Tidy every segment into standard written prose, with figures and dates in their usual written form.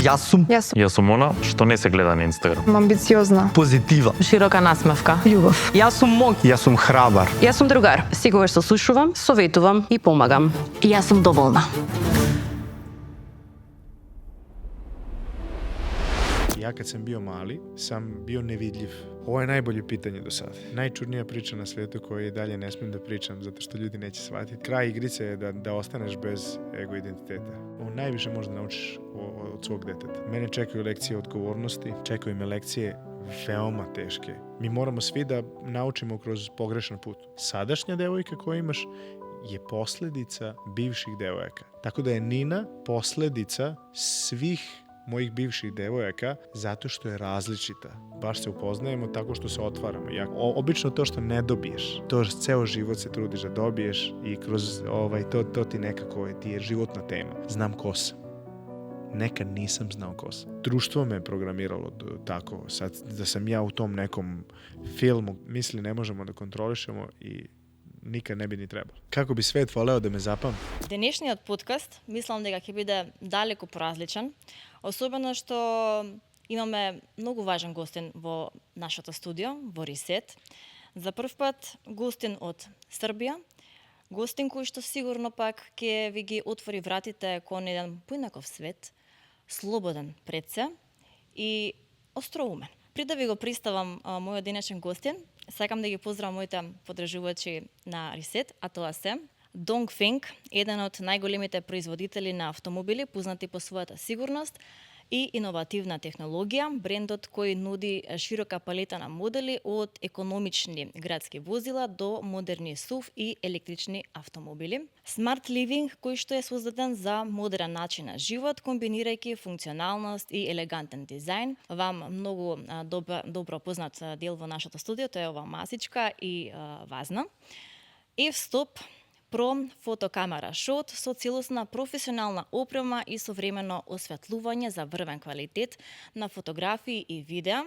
Јас сум Јас сум она што не се гледа на Инстаграм. Амбициозна. позитивен. Широка насмевка. Љубов. Јас сум мог. Јас сум храбар. Јас сум другар. Секогаш се слушувам, советувам и помагам. Јас сум доволна. Ja kad sam bio mali, sam bio nevidljiv. Ovo je najbolje pitanje do sada. Najčudnija priča na svetu koju i dalje ne smijem da pričam zato što ljudi neće shvatiti. Kraj igrice je da ostaneš bez ego identiteta. Ovo najviše možda naučiš od svog deteta. Mene čekaju lekcije odgovornosti, čekaju me lekcije veoma teške. Mi moramo svi da naučimo kroz pogrešan put. Sadašnja devojka koju imaš je posledica bivših devojaka. Tako da je Nina posledica svih mojih bivših devojaka zato što je različita. Baš se upoznajemo tako što se otvaramo. Obično to što ne dobiješ, to ceo život se trudiš da dobiješ i kroz to ti nekako ti je životna tema. Znam ko sam. Nekad nisam znao ko sam. Društvo me programiralo tako. Sad da sam ja u tom nekom filmu, misli ne možemo da kontrolišemo i nikad ne bi ni trebalo. Kako bi svet voleo da me zapamti? Денешниот подкаст мислам дека ќе биде далеко поразличен, особено што имаме многу важен гостин во нашето студио, во Ресет. За прв пат гостин од Србија, гостин кој што сигурно пак ќе ви ги отвори вратите кон еден поинаков свет, слободен пред се и остроумен. Пред да ви го представам мојот денешен гостин, сакам да ги поздравам моите подржувачи на Ресет, а тоа се Dongfeng, еден од најголемите производители на автомобили, познати по својата сигурност и иновативна технологија, брендот кој нуди широка палета на модели од економични градски возила до модерни SUV и електрични автомобили. Smart Living, кој што е создаден за модерен начин на живот, комбинирајќи функционалност и елегантен дизајн. Вам многу добро познат дел во нашето студио, тоа е ова масичка и вазна. F-Stop Pro фотокамера шот со целосна професионална опрема и современо осветлување за врвен квалитет на фотографии и видеа.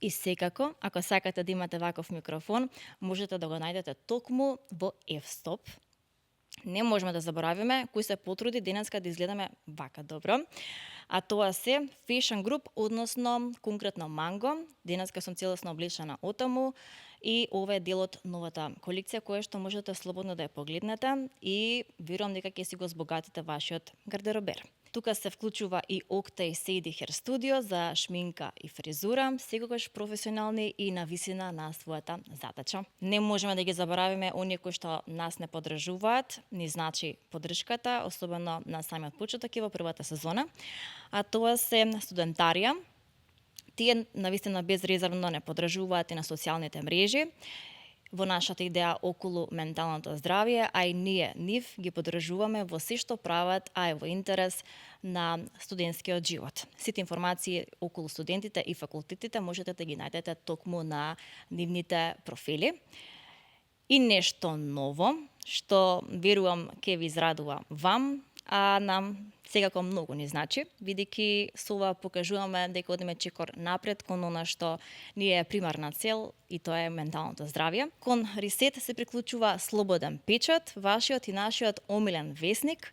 И секако, ако сакате да имате ваков микрофон, можете да го најдете токму во F-Stop. Не можеме да заборавиме кој се потруди денеска да изгледаме вака добро. А тоа се Fashion Group, односно конкретно Mango. Денеска сум целосно облечена отаму и ова е дел од новата колекција која што можете слободно да ја погледнете и верувам дека ќе си го збогатите вашиот гардеробер. Тука се вклучува и Octay Sadie Hair Studio за шминка и фризура, секогаш професионални и на висина на својата задача. Не можеме да ги заборавиме оние кои што нас не поддржуваат, ни значи поддршката, особено на самиот почеток и во првата сезона, а тоа се Студентарија. Тие навистина безрезервно не поддржуваат и на социјалните мрежи во нашата идеја околу менталното здравје, а и ние нив ги поддржуваме во се што прават, а е во интерес на студентскиот живот. Сите информации околу студентите и факултетите можете да ги најдете токму на нивните профили. И нешто ново, што верувам ќе ви израдува вам, а нам секако многу ни значи, бидејќи со ова покажуваме дека одиме чекор напред кон она што ни е примарна цел и тоа е менталното здравје. Кон Ресет се приклучува Слободен печат, вашиот и нашиот омилен весник,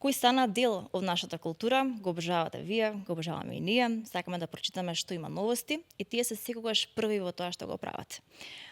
кој стана дел од нашата култура, го обожавате вие, го обожаваме и ние, сакаме да прочитаме што има новости и тие се секогаш први во тоа што го прават.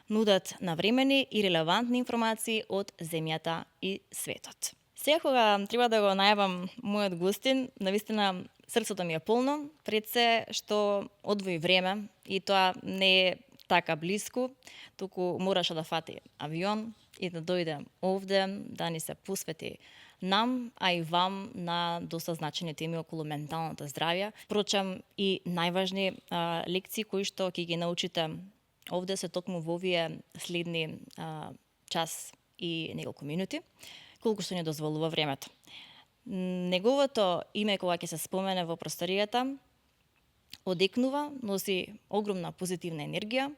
Нудат навремени и релевантни информации од земјата и светот. Сега кога треба да го најавам мојот гостин, навистина срцето ми е полно, пред се што одвои време и тоа не е така блиску, туку мораше да фати авион и да дојде овде, да ни се посвети нам, а и вам на доста значени теми околу менталното здравје. Впрочем, и најважни лекции кои што ќе ги научите овде се токму во овие следни час и неколку минути, колку што ни дозволува времето. Неговото име кога ќе се спомене во просторијата одекнува, носи огромна позитивна енергија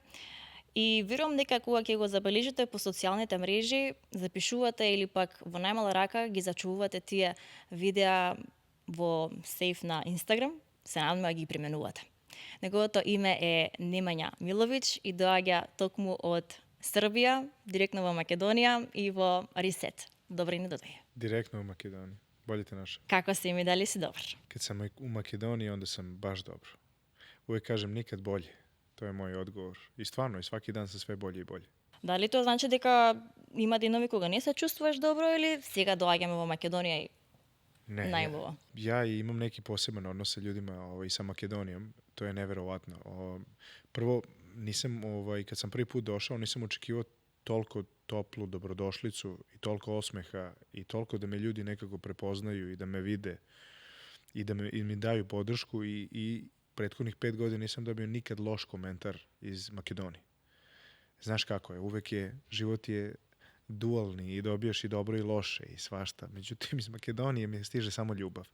и верувам дека кога ќе го забележите по социјалните мрежи, запишувате или пак во најмала рака ги зачувате тие видеа во сейф на Инстаграм, се надам да ги применувате. Неговото име е Немања Миловиќ и доаѓа токму од Србија, директно во Македонија и во Ресет. Добре ни дојде. Директно во Македонија. Bolje te našao. Како си ми, дали си добар? Kad sam u Makedoniji, onda sam baš dobro. Uvijek kažem nikad bolje. To je moj odgovor. I stvarno, i svaki dan sam sve bolje i bolje. Дали тоа значи дека има денови кога не се чувствуваш добро или сега доаѓаме во Македонија и Ne, најубаво? ja imam neki poseban odnos sa ljudima i sa Makedonijom. To je neverovatno. Prvo, nisam, kad sam prvi put došao, nisam očekivao toliko toplu dobrodošlicu i toliko osmeha i toliko da me ljudi nekako prepoznaju i da me vide i da mi daju podršku i prethodnih 5 godina nisam dobio nikad loš komentar iz Makedonije. Znaš kako je, život je dualni i dobijaš i dobro i loše i svašta. Međutim, iz Makedonije mi stiže samo ljubav.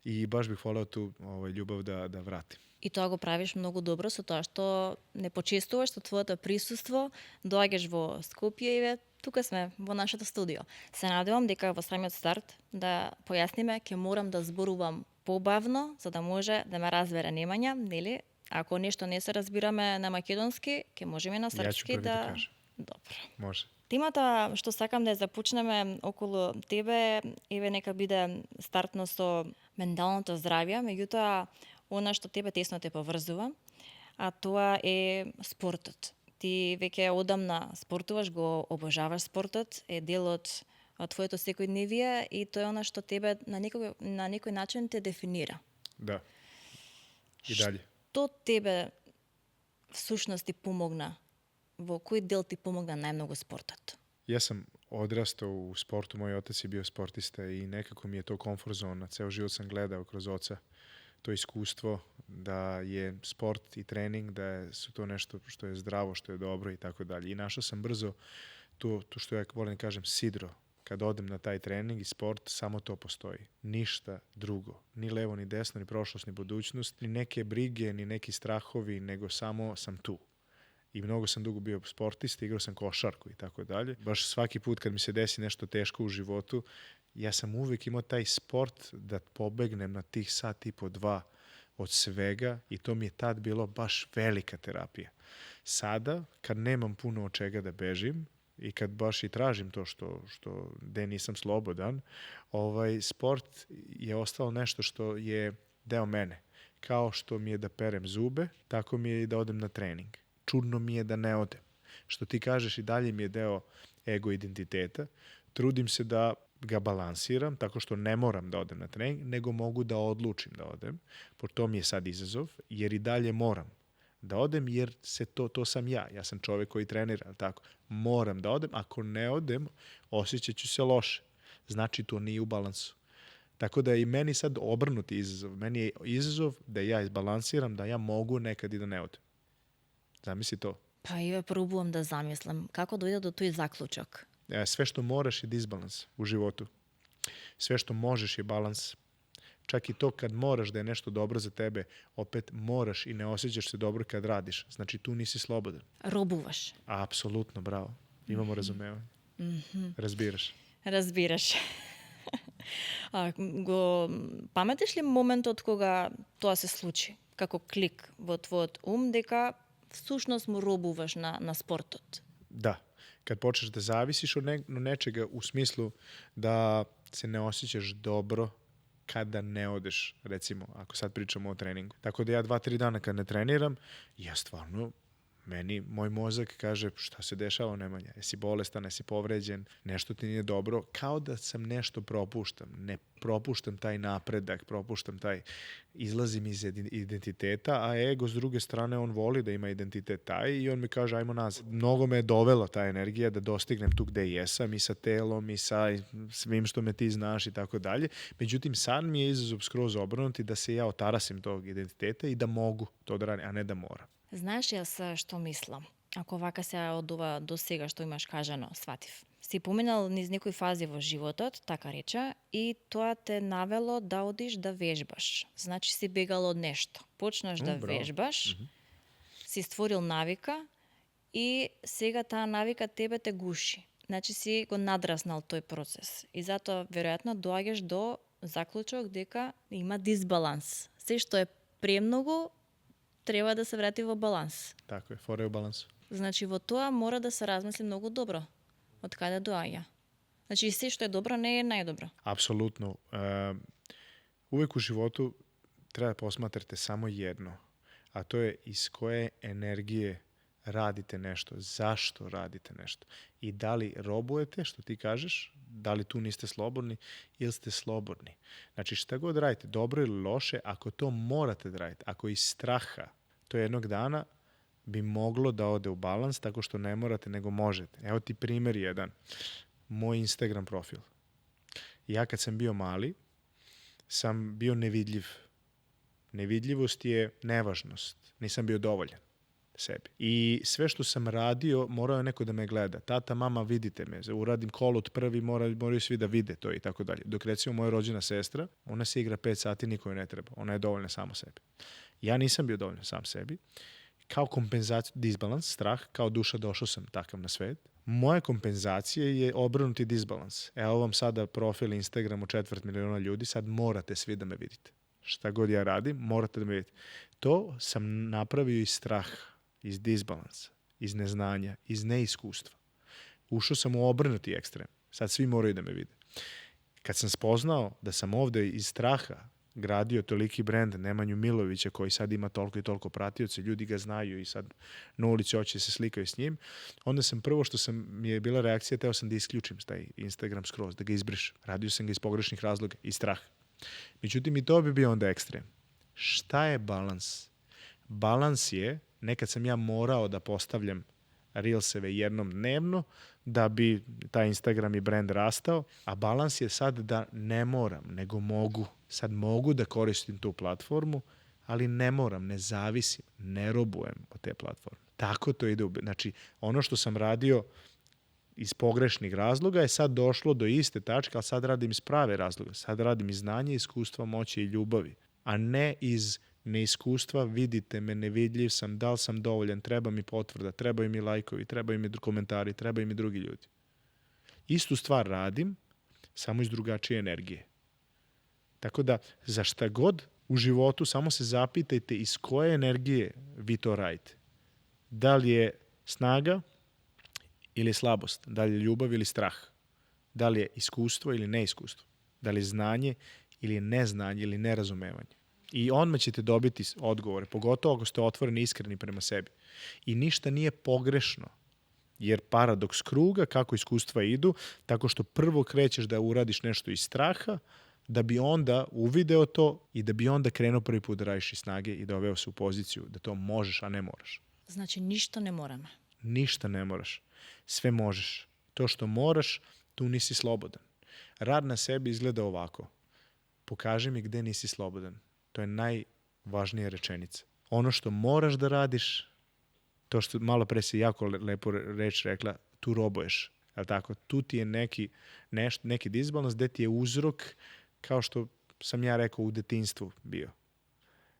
I baš bih voleo tu ljubav da vratim. И тоа го правиш многу добро со тоа што не почестуваш со твоето присуство, доаѓаш во Скопје и тука сме во нашето студио. Се надевам дека во самиот старт да појасниме ќе морам да зборувам побавно за да може да ме разбере Немања, нели? Ако нешто не се разбираме на македонски, ќе можеме на српски да кажам. Добро. Може. Темата што сакам да ја започнеме околу тебе, еве нека биде стартно со менталното здравје, меѓутоа она што тебе тесно те поврзува, а тоа е спортот. Ти веќе одамна спортуваш, го обожаваш спортот, е дел од твоето секојдневие и тоа е она што тебе на некој начин те дефинира. Да. И далje. Што тебе всушност ти помогна? Во кој дел ти помогна најмногу спортот? Ja sam odrastao u sportu, moj otac je bio sportista i nekako mi je to komfort zona. Ceo život sam gledao kroz oca to iskustvo da je sport i trening, da su to nešto što je zdravo, što je dobro i tako dalje. I našao sam brzo to što ja volim kažem sidro. Kad odem na taj trening i sport, samo to postoji. Ništa drugo. Ni levo, ni desno, ni prošlost, ni budućnost, ni neke brige, ni neki strahovi, nego samo sam tu. I mnogo sam dugo bio sportista, igrao sam košarku i tako dalje. Baš svaki put kad mi se desi nešto teško u životu, ja sam uvijek imao taj sport da pobegnem na tih sat i po 2 od svega i to mi je tad bilo baš velika terapija. Sada, kad nemam puno od čega da bežim i kad baš i tražim to gde nisam slobodan, sport je ostalo nešto što je deo mene. Kao što mi je da perem zube, tako mi je i da odem na trening. Čudno mi je da ne odem. Što ti kažeš i dalje mi je deo ego identiteta. Trudim se da ga balansiram tako što ne moram da odem na trening, nego mogu da odlučim da odem. To mi je sad izazov, jer i dalje moram da odem, jer to sam ja. Ja sam čovjek koji trenira, tako. Moram da odem. Ako ne odem, osjećat ću se loše. Znači, to nije u balansu. Tako da je i meni sad obrnuti izazov. Meni je izazov da ja izbalansiram, da ja mogu nekad i da ne odem. Zamisli to. Pa еве пробувам да замислам како дојде до тој заклучок. Sve što moraš je disbalans u životu. Sve što možeš je balans. Čak i to kad moraš da je nešto dobro za tebe, opet moraš i ne osjećaš se dobro kad radiš. Znači tu nisi slobodan. Робуваш. Apsolutno, bravo. Imamo razumevanje. Разбираш. Разбираш. Го паметиш ли моментот кога тоа се случи? Како клик во твојот дека всушност му робуваш на спортот? Da. Kad počneš da zavisiš od nečega u smislu da se ne osjećaš dobro kada ne odeš, recimo, ako sad pričamo o treningu. Tako da ja 2-3 dana kad ne treniram, ja stvarno, moj mozak kaže šta se dešava, Nemanja, jesi bolestan, jesi povređen, nešto ti nije dobro, kao da sam nešto propuštam. Ne propuštam taj napredak, propuštam izlazim iz identiteta, a ego s druge strane on voli da ima identitet taj i on mi kaže ajmo nazad. Mnogo me je dovela ta energija da dostignem tu gde jesam i sa telom i sa svim što me ti znaš i tako dalje. Međutim, sad mi je izazov skroz obrnuti da se ja otarasim tog identiteta i da mogu to da radim, a ne da moram. Знаеш јас што мислам? Ако вака се од ова до сега што имаш кажано, сватив. Си поминал низ некои фази во животот, така рече, и тоа те навело да одиш да вежбаш. Значи си бегал од нешто. Почнаш да вежбаш, си створил навика и сега таа навика тебе те гуши. Значи си го надраснал тој процес. И затоа, веројатно, доаѓаш до заклучок дека има дисбаланс. Се што е премногу, треба да се врати во баланс. Tako je, fora je u balansu. Значи, во тоа мора да се размисли многу добро. Од каде доаѓа? Значи, се што е добро не е најдобро. Apsolutno. Uvek u životu treba da posmatrate samo jedno, a to je iz koje energije radite nešto, zašto radite nešto i da li robujete, što ti kažeš, da li tu niste slobodni ili ste slobodni. Znači šta god radite, dobro ili loše, ako to morate da radite, ako iz straha, to jednog dana bi moglo da ode u balans tako što ne morate nego možete. Evo ti primjer jedan. Moj Instagram profil. Ja kad sam bio mali, sam bio nevidljiv. Nevidljivost je nevažnost. Nisam bio dovoljan sebi. I sve što sam radio, morao je neko da me gleda. Tata, mama, vidite me. Uradim kolot prvi, moraju svi da vide to i tako dalje. Dok recimo moja rođena sestra, ona se igra 5 sati, niko joj ne treba. Ona je dovoljna samo sebi. Ja nisam bio dovoljno sam sebi. Kao kompenzaciju, disbalans, strah, kao duša došao sam takav na svet. Moja kompenzacija je obrnuti disbalans. Evo vam sada profil Instagramu 250.000 ljudi, sad morate svi da me vidite. Šta god ja radim, morate da me vidite. To sam napravio iz straha, iz disbalansa, iz neznanja, iz neiskustva. Ušao sam u obrnuti ekstrem. Sad svi moraju da me vide. Kad sam spoznao da sam ovde iz straha gradio toliki brend Nemanju Milovića koji sad ima toliko i toliko pratioca, ljudi ga znaju i sad na ulici hoće se slikaju s njim, onda sam prvo što mi je bila reakcija, teo sam da isključim taj Instagram skroz, da ga izbrišem. Radio sam ga iz pogrešnih razloga, iz straha. Međutim, i to bi bio onda ekstrem. Šta je balans? Balans je, nekad sam ja morao da postavljam reelseve jednom dnevno da bi taj Instagram i brand rastao, a balans je sad da ne moram, nego mogu. Sad mogu da koristim tu platformu, ali ne moram, ne zavisim, ne robujem od te platforme. Tako to ide. Znači, ono što sam radio iz pogrešnih razloga je sad došlo do iste tačke, ali sad radim iz prave razloga. Sad radim iz znanja, iskustva, moći i ljubavi, a ne iz neiskustva, vidite me, nevidljiv sam, da li sam dovoljan, treba mi potvrda, trebaju mi lajkovi, trebaju mi komentari, trebaju mi drugi ljudi. Istu stvar radim, samo iz drugačije energije. Tako da, za šta god u životu, samo se zapitajte iz koje energije vi to radite. Da li je snaga ili slabost, da li je ljubav ili strah, da li je iskustvo ili neiskustvo, da li je znanje ili neznanje ili nerazumevanje. I odmah ćete dobiti odgovore, pogotovo ako ste otvoreni i iskreni prema sebi. I ništa nije pogrešno, jer paradoks kruga, kako iskustva idu, tako što prvo krećeš da uradiš nešto iz straha, da bi onda uvideo to i da bi onda krenuo prvi put da radiš iz snage i doveo se u poziciju da to možeš, a ne moraš. Значи, ништо не мораме. Ništa ne moraš. Sve možeš. To što moraš, tu nisi slobodan. Rad na sebi izgleda ovako. Pokaži mi gde nisi slobodan. To je najvažnija rečenica. Ono što moraš da radiš, to što malo pre si jako lepo reč rekla, tu robuješ. Je tako? Tu ti je neki disbalans gde ti je uzrok, kao što sam ja rekao, u detinjstvu bio.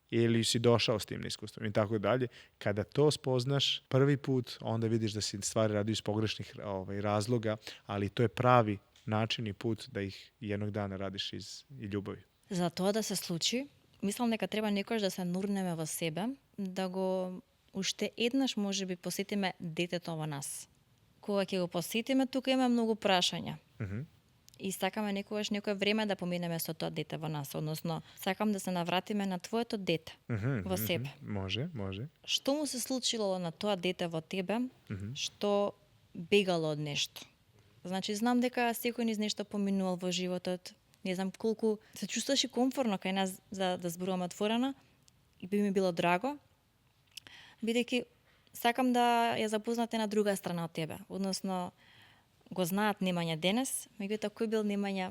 Ili si došao s tim iskustvom i tako dalje. Kada to spoznaš prvi put, onda vidiš da si stvari radio iz pogrešnih razloga, ali to je pravi način i put da ih jednog dana radiš iz ljubavi. За тоа да се случи, мислам дека треба некојаш да се нурнеме во себе, да го уште еднаш можеби посетиме детето во нас. Кога ќе го посетиме, тука има многу прашања. И сакаме некогаш некое време да поминеме со тоа дете во нас, односно сакам да се навратиме на твоето дете во себе. Може. Што му се случило на тоа дете во тебе, што бегало од нешто? Значи, знам дека секој низ нешто поминувал во животот, не знам колку се чувствуваш и комфортно кај нас за да зборуваме отворено и би ми било драго, бидејќи сакам да ја запознате на друга страна од тебе, односно го знаат Немања денес, меѓутоа кој бил Немања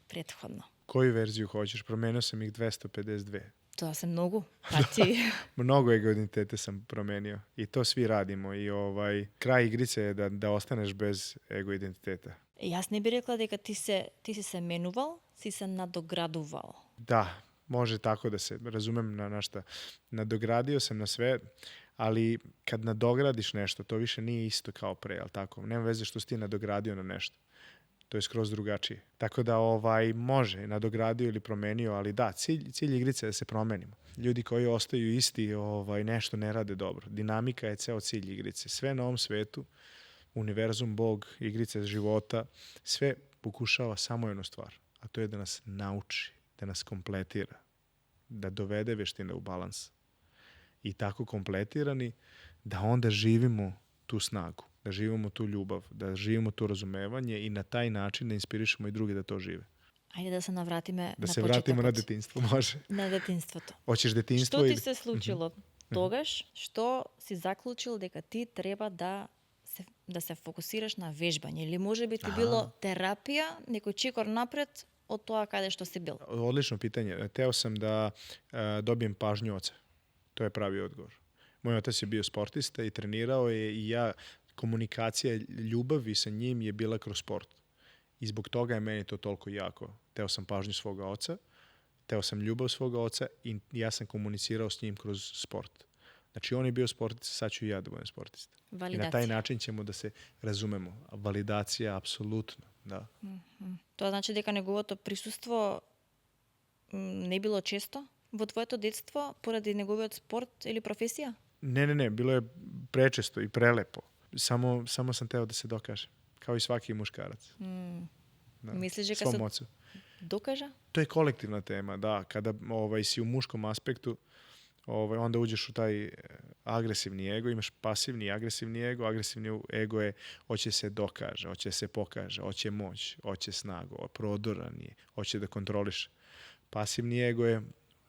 претходно. Koju verziju hoćeš? Promenio sam ih 252. Тоа се многу пати. Mnogo ego identitete sam promenio i to svi radimo i kraj igrice je da ostaneš bez ego identiteta. Јас не би рекла дека ти си се менувал, си се надоградувал. Da, može tako da se razumem na šta. Nadogradio sam na sve, ali kad nadogradiš nešto, to više nije isto kao pre, ali tako? Nema veze što si ti nadogradio na nešto. To je skroz drugačije. Tako da može, nadogradio ili promenio, ali da, cilj igrice je da se promenimo. Ljudi koji ostaju isti nešto ne rade dobro. Dinamika je ceo cilj igrice. Sve na ovom svetu, univerzum, Bog, igrice života, sve pokušava samo jednu stvar, a to je da nas nauči, da nas kompletira, da dovede veštine u balans. I tako kompletirani da onda živimo tu snagu, da živimo tu ljubav, da živimo tu razumevanje i na taj način da inspirišemo i drugi da to žive. Ajde da se navratime Da na se početokот. vratimo na detinjstvo, može. На детинството. Hoćeš detinjstvo Што ili... ти се случило тогаш, што си заклучил дека ти треба да се фокусираш на вежбање или може би ти било терапија, некој чекор напред од тоа каде што си бил? Odlično pitanje. Teo sam da dobijem pažnju oca. To je pravi odgovor. Moj otac je bio sportista i trenirao je i ja, komunikacija ljubavi sa njim je bila kroz sport. I zbog toga je meni to toliko jako. Teo sam pažnju svoga oca, teo sam ljubav svoga oca i ja sam komunicirao s njim kroz sport. Znači, on je bio sportista, sad ću i ja da budem sportista. I na taj način ćemo da se razumemo. Validacija, apsolutno, da. Тоа значи дека неговото присуство не било често во твоето детство поради неговиот спорт или професија? Ne, bilo je prečesto i prelepo. Samo sam teo da se dokaže. Kao i svaki muškarac. Da. Мислиш дека Svom се ocu. докажа? To je kolektivna tema, da. Kada si u muškom aspektu, onda uđeš u taj agresivni ego, imaš pasivni i agresivni ego. Agresivni ego je hoće se dokaže, hoće se pokaže, hoće moć, hoće snagu, prodoran je, hoće da kontroliš. Pasivni ego je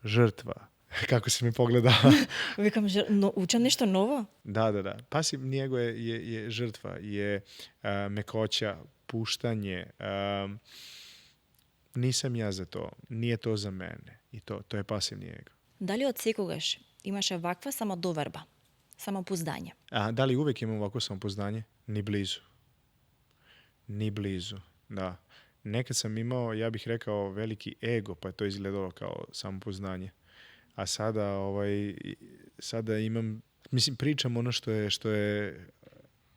žrtva. Kako si mi pogledala? Викам, учам нешто ново? Da. Pasivni ego je žrtva, je mekoća, puštanje. Nisam ja za to, nije to za mene. I to je pasivni ego. Дали од секогаш имаше ваква самодоверба, самопуздање? A da li uvek imam ovako samopouzdanje? Ni blizu. Ni blizu, da. Nekad sam imao, ja bih rekao, veliki ego, pa je to izgledalo kao samopouzdanje. A sada imam, mislim, pričam ono što je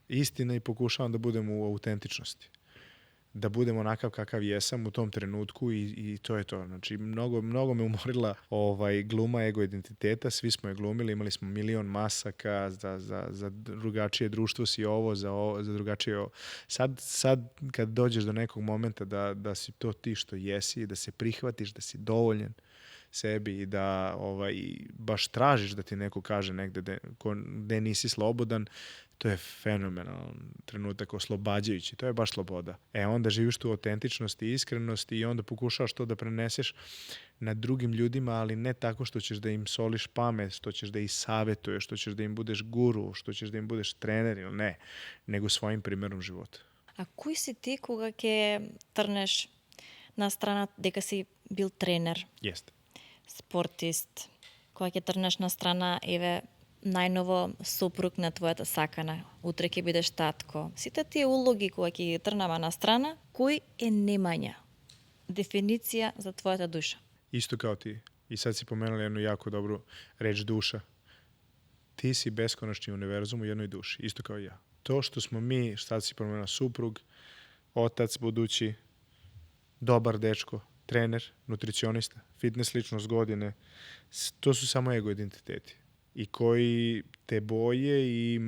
istina i pokušavam da budem u autentičnosti. Da budem onakav kakav jesam u tom trenutku i to je to. Znači, mnogo me umorila gluma ego identiteta, svi smo je glumili, imali smo milion masaka, za drugačije društvo si ovo, za drugačije ovo. Sad kad dođeš do nekog momenta da si to ti što jesi, da se prihvatiš, da si dovoljan sebi i da baš tražiš da ti neko kaže negde gde nisi slobodan, to je fenomenalan trenutak, oslobađajući. To je baš sloboda. Onda živiš tu autentičnosti i iskrenosti i onda pokušavaš to da preneseš na drugim ljudima, ali ne tako što ćeš da im soliš pamet, što ćeš da ih savetuješ, što ćeš da im budeš guru, što ćeš da im budeš trener ili ne, nego svojim primjerom života. А кој си ти кога ќе трнеш на страна дека си бил тренер, Jeste. спортист, кога ќе трнеш на страна, најново сопруг на твојата сакана, утре ќе бидеш татко. Сите тие улоги кога ќе ги трнаме на страна, кој е немања дефиниција за твојата душа? Isto kao ti. I sad si pomenula jednu jako dobru reč duša. Ti si beskonačni univerzum u jednoj duši, isto kao i ja. To što smo mi, šta si pomenula, suprug, otac budući, dobar dečko, trener, nutricionista, fitness ličnost godine, to su samo ego identiteti. I koji te boje i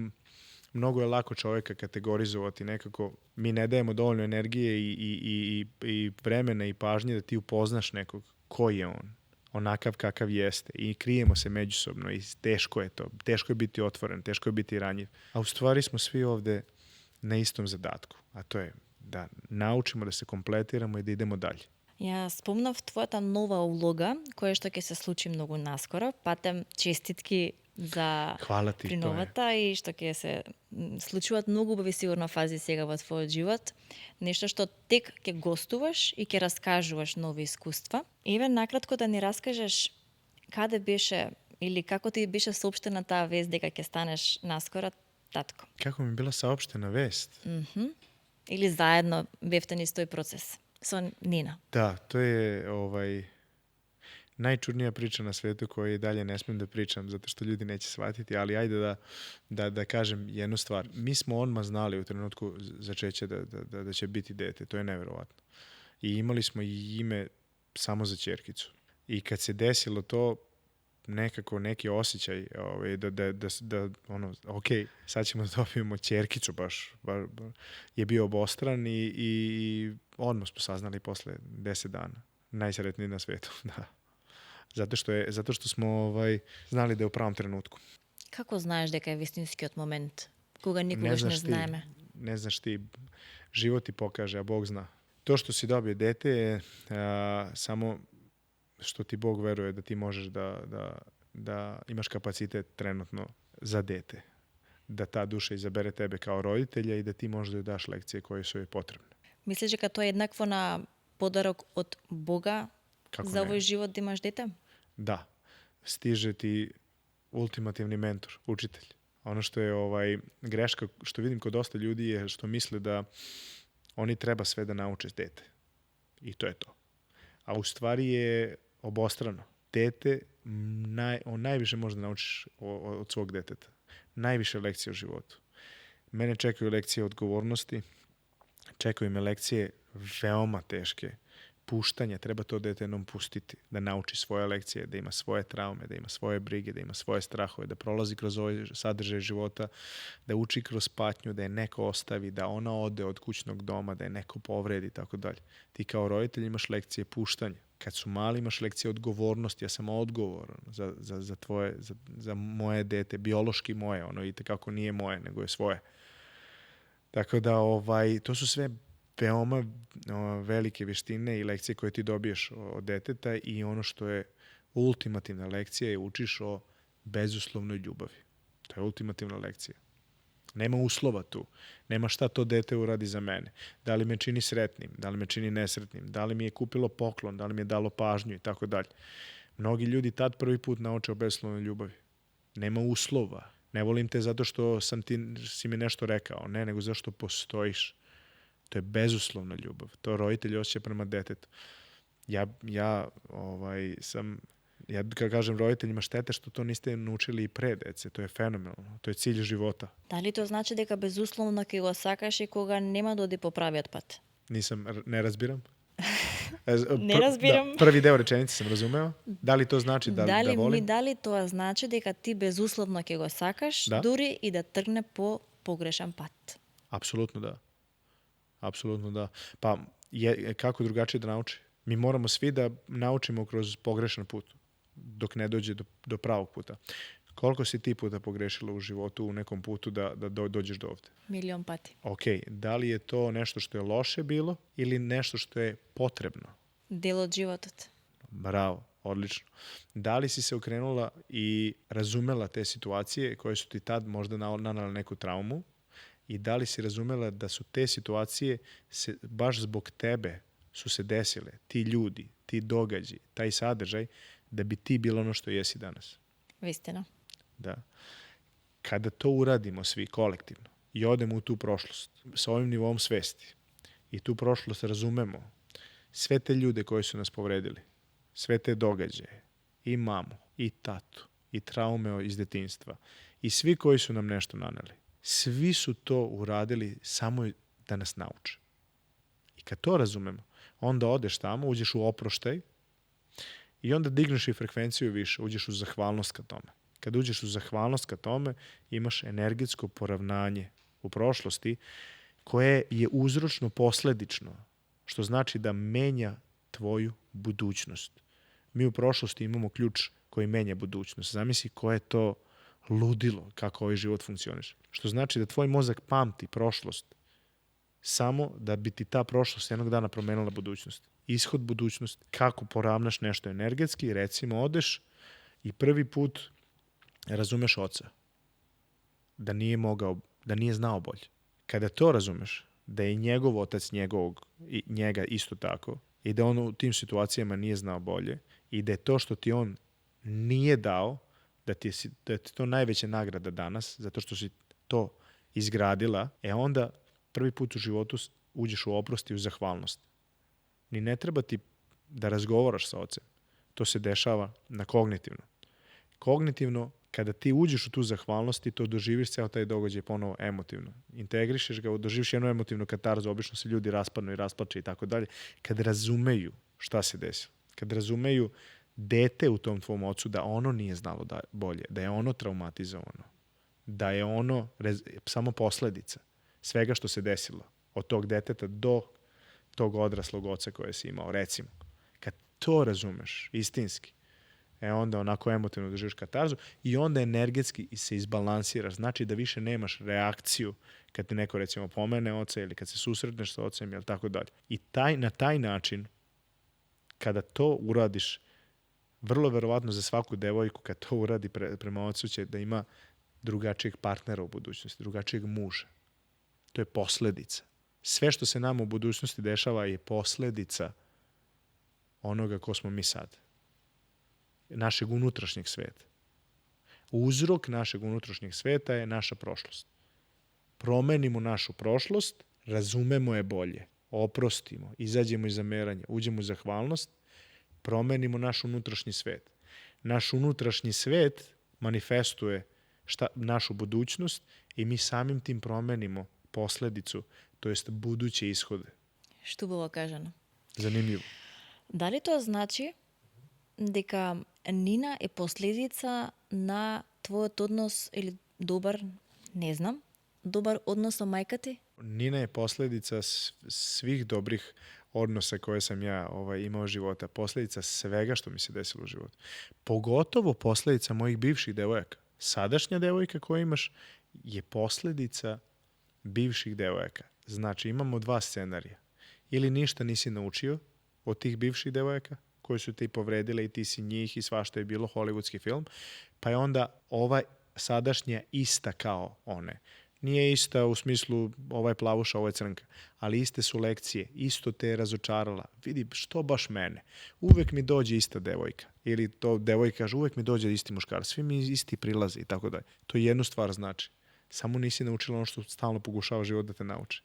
mnogo je lako čovjeka kategorizovati nekako. Mi ne dajemo dovoljno energije i vremena i pažnje da ti upoznaš nekog ko je on, onakav kakav jeste i krijemo se međusobno i teško je to. Teško je biti otvoren, teško je biti ranjiv. A u stvari smo svi ovde na istom zadatku, a to je da naučimo da se kompletiramo i da idemo dalje. Ја спомнав твојата нова улога, која што ќе се случи многу наскоро. Патем честитки за Hvala ti, to je. приновата и што ќе се случуваат многу убави сигурно фази сега во твојот живот. Нешто што тек ќе гостуваш и ќе раскажуваш нови искуства. Накратко да ни раскажеш каде беше или како ти беше соопштена таа вест дека ќе станеш наскоро татко. Kako mi je bila saopštena vest? Или заедно бевте низ тој процес со Нина. Da, to je najčudnija priča na svetu koju i dalje ne smijem da pričam zato što ljudi neće shvatiti, ali ajde da kažem jednu stvar. Mi smo odmah znali u trenutku začeća da će biti dete, to je neverovatno. I imali smo i ime samo za ćerkicu. I kad se desilo to, nekako neki osjećaj da ono, ok, sad ćemo da dobijemo ćerkicu baš je bio obostran i odmah smo saznali posle 10 dana. Najsretniji na svetu, da. Zato što smo znali da je u pravom trenutku. Како знаеш дека е вистинскиот момент, кога никогаш не знаеме? Ne znaš ti, život ti pokaže, a Bog zna. To što si dobio dete je samo što ti Bog veruje da ti možeš da imaš kapacitet trenutno za dete. Da ta duša izabere tebe kao roditelja i da ti možeš da joj daš lekcije koje su joj potrebne. Мислиш дека тоа е еднакво на подарок од Бога Како за не? овој живот да имаш дете? Da, stiže ti ultimativni mentor, učitelj. Ono što je greška, što vidim kod dosta ljudi je što misle da oni treba sve da nauče dete. I to je to. A u stvari je obostrano. Dete, on najviše može da naučiš od svog deteta. Najviše lekcije u životu. Mene čekaju lekcije odgovornosti, čekaju me lekcije veoma teške. Puštanje, treba to dete jednom pustiti, da nauči svoje lekcije, da ima svoje traume, da ima svoje brige, da ima svoje strahove, da prolazi kroz ovaj sadržaj života, da uči kroz patnju, da je neko ostavi, da ona ode od kućnog doma, da je neko povredi i tako dalje. Ti kao roditelj imaš lekcije puštanja. Kad su mali imaš lekcije odgovornosti, ja sam odgovoran za moje dete, biološki moje, ono i tekako nije moje, nego je svoje. Tako da to su sve veoma velike veštine i lekcije koje ti dobiješ od deteta i ono što je ultimativna lekcija je učiš o bezuslovnoj ljubavi. To je ultimativna lekcija. Nema uslova tu. Nema šta to dete uradi za mene. Da li me čini sretnim, da li me čini nesretnim, da li mi je kupilo poklon, da li mi je dalo pažnju i tako dalje. Mnogi ljudi tad prvi put nauče o bezuslovnoj ljubavi. Nema uslova. Ne volim te zato što si mi nešto rekao. Ne, nego zato što postojiš. To je bezuslovna ljubav. To roditelj osjeća prema detetu. Ja kad kažem roditeljima štete što to niste naučili i pre dece. To je fenomenalno. To je cilj života. Дали тоа значи дека безусловно ќе го сакаш и кога нема да оди по правиот пат? Ne razbiram. Не разбирам. Da, prvi deo rečenice sam razumeo. Da li to znači da volim? Дали тоа значи дека ти безусловно ќе го сакаш, Да. дури и да тргне по погрешен пат? Apsolutno da. Apsolutno da. Pa kako drugačije da nauči? Mi moramo svi da naučimo kroz pogrešan put, dok ne dođe do pravog puta. Koliko si ti puta pogrešila u životu u nekom putu da dođeš do ovde? Милион пати. Ok, da li je to nešto što je loše bilo ili nešto što je potrebno? Дел од животот. Bravo, odlično. Da li si se okrenula i razumela te situacije koje su ti tad možda nanale neku traumu i da li si razumela da su te situacije baš zbog tebe su se desile, ti ljudi, ti događaji, taj sadržaj, da bi ti bilo ono što jesi danas? Вистина. Da. Kada to uradimo svi kolektivno i odemo u tu prošlost sa ovim nivom svesti i tu prošlost razumemo, sve te ljude koji su nas povredili, sve te događaje, i mamu, i tatu, i traume iz detinjstva, i svi koji su nam nešto naneli, svi su to uradili samo da nas nauče. I kad to razumemo, onda odeš tamo, uđeš u oproštaj i onda digneš i frekvenciju više, uđeš u zahvalnost ka tome. Kad uđeš u zahvalnost ka tome, imaš energetsko poravnanje u prošlosti koje je uzročno posledično, što znači da menja tvoju budućnost. Mi u prošlosti imamo ključ koji menja budućnost. Zamisli koje je to ludilo kako ovaj život funkcioniše. Što znači da tvoj mozak pamti prošlost samo da bi ti ta prošlost jednog dana promenila budućnost. Ishod budućnosti, kako poravnaš nešto energetski, recimo odeš i prvi put razumeš oca. Da nije znao bolje. Kada to razumeš, da je njegov otac njega isto tako i da on u tim situacijama nije znao bolje i da je to što ti on nije dao, da ti je to najveća nagrada danas, zato što si to izgradila, onda prvi put u životu uđeš u oprost i u zahvalnost. Ni ne treba ti da razgovaraš sa ocem. To se dešava na kognitivno. Kognitivno, kada ti uđeš u tu zahvalnost, ti to doživiš ceo taj događaj ponovo emotivno. Integrišeš ga, doživiš jednu emotivnu katarzu, obično se ljudi raspadnu i rasplače i tako dalje, kad razumeju šta se desilo. Kad razumeju dete u tom tvom ocu, da ono nije znalo da bolje, da je ono traumatizovano, da je ono samo posledica svega što se desilo od tog deteta do tog odraslog oca koje si imao, recimo. Kad to razumeš istinski, onda onako emotivno doživiš katarzu i onda energetski se izbalansiraš. Znači da više nemaš reakciju kad ti neko recimo pomene oca ili kad se susretneš sa ocem ili tako dalje. I na taj način, kada to uradiš, vrlo verovatno za svaku devojku, kad to uradi prema ocu, će da ima drugačijeg partnera u budućnosti, drugačijeg muža. To je posledica. Sve što se nama u budućnosti dešava je posledica onoga ko smo mi sad. Našeg unutrašnjeg sveta. Uzrok našeg unutrašnjeg sveta je naša prošlost. Promenimo našu prošlost, razumemo je bolje, oprostimo, izađemo iz zameranja, uđemo u zahvalnost, promenimo naš unutrašnji svet. Naš unutrašnji svet manifestuje našu budućnost i mi samim tim promenimo posledicu, to jest buduće ishode. Што било кажано? Zanimljivo. Дали тоа значи дека Нина е последица на твојот однос или добар, не знам, добар однос со мајка ти? Nina je posljedica svih dobrih odnosa koje sam ja imao života. Posljedica svega što mi se desilo u životu. Pogotovo posljedica mojih bivših devojaka. Sadašnja devojka koju imaš je posljedica bivših devojaka. Znači imamo dva scenarija. Ili ništa nisi naučio od tih bivših devojaka koji su te i povredile i ti si njih i svašta je bilo, hollywoodski film, pa je onda ova sadašnja ista kao one. Nije ista u smislu ova je plavuša, ova je crnka, ali iste su lekcije, isto te je razočarala. Vidi, što baš mene? Uvek mi dođe ista devojka. Ili to devojka kaže, uvek mi dođe isti muškar, svi mi isti prilaze i tako dalje. To jednu stvar znači. Samo nisi naučila ono što stalno pokušava život da te nauči.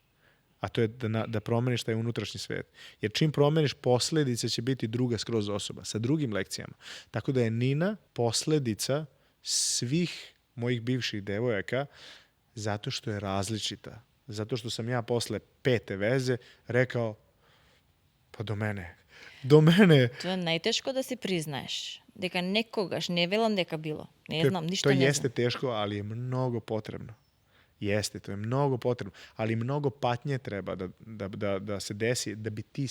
A to je da promeniš taj unutrašnji svet. Jer čim promeniš, posledica će biti druga skroz osoba, sa drugim lekcijama. Tako da je Nina posledica svih mojih bivših devojaka zato što je različita. Zato što sam ja posle 5. veze rekao, pa do mene. Тоа е најтешко да си признаеш. Дека некогаш, не велам дека било. Не знам, ништо to не jeste знам. teško, ali je mnogo potrebno. Jeste, to je mnogo potrebno. Ali mnogo patnje treba da se desi, da bi ti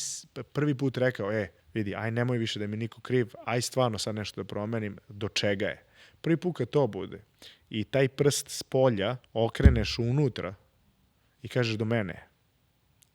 prvi put rekao, vidi, aj nemoj više da mi niko kriv, aj stvarno sad nešto da promenim, do čega je. Prvi put kad to bude i taj prst s polja okreneš unutra i kažeš do mene,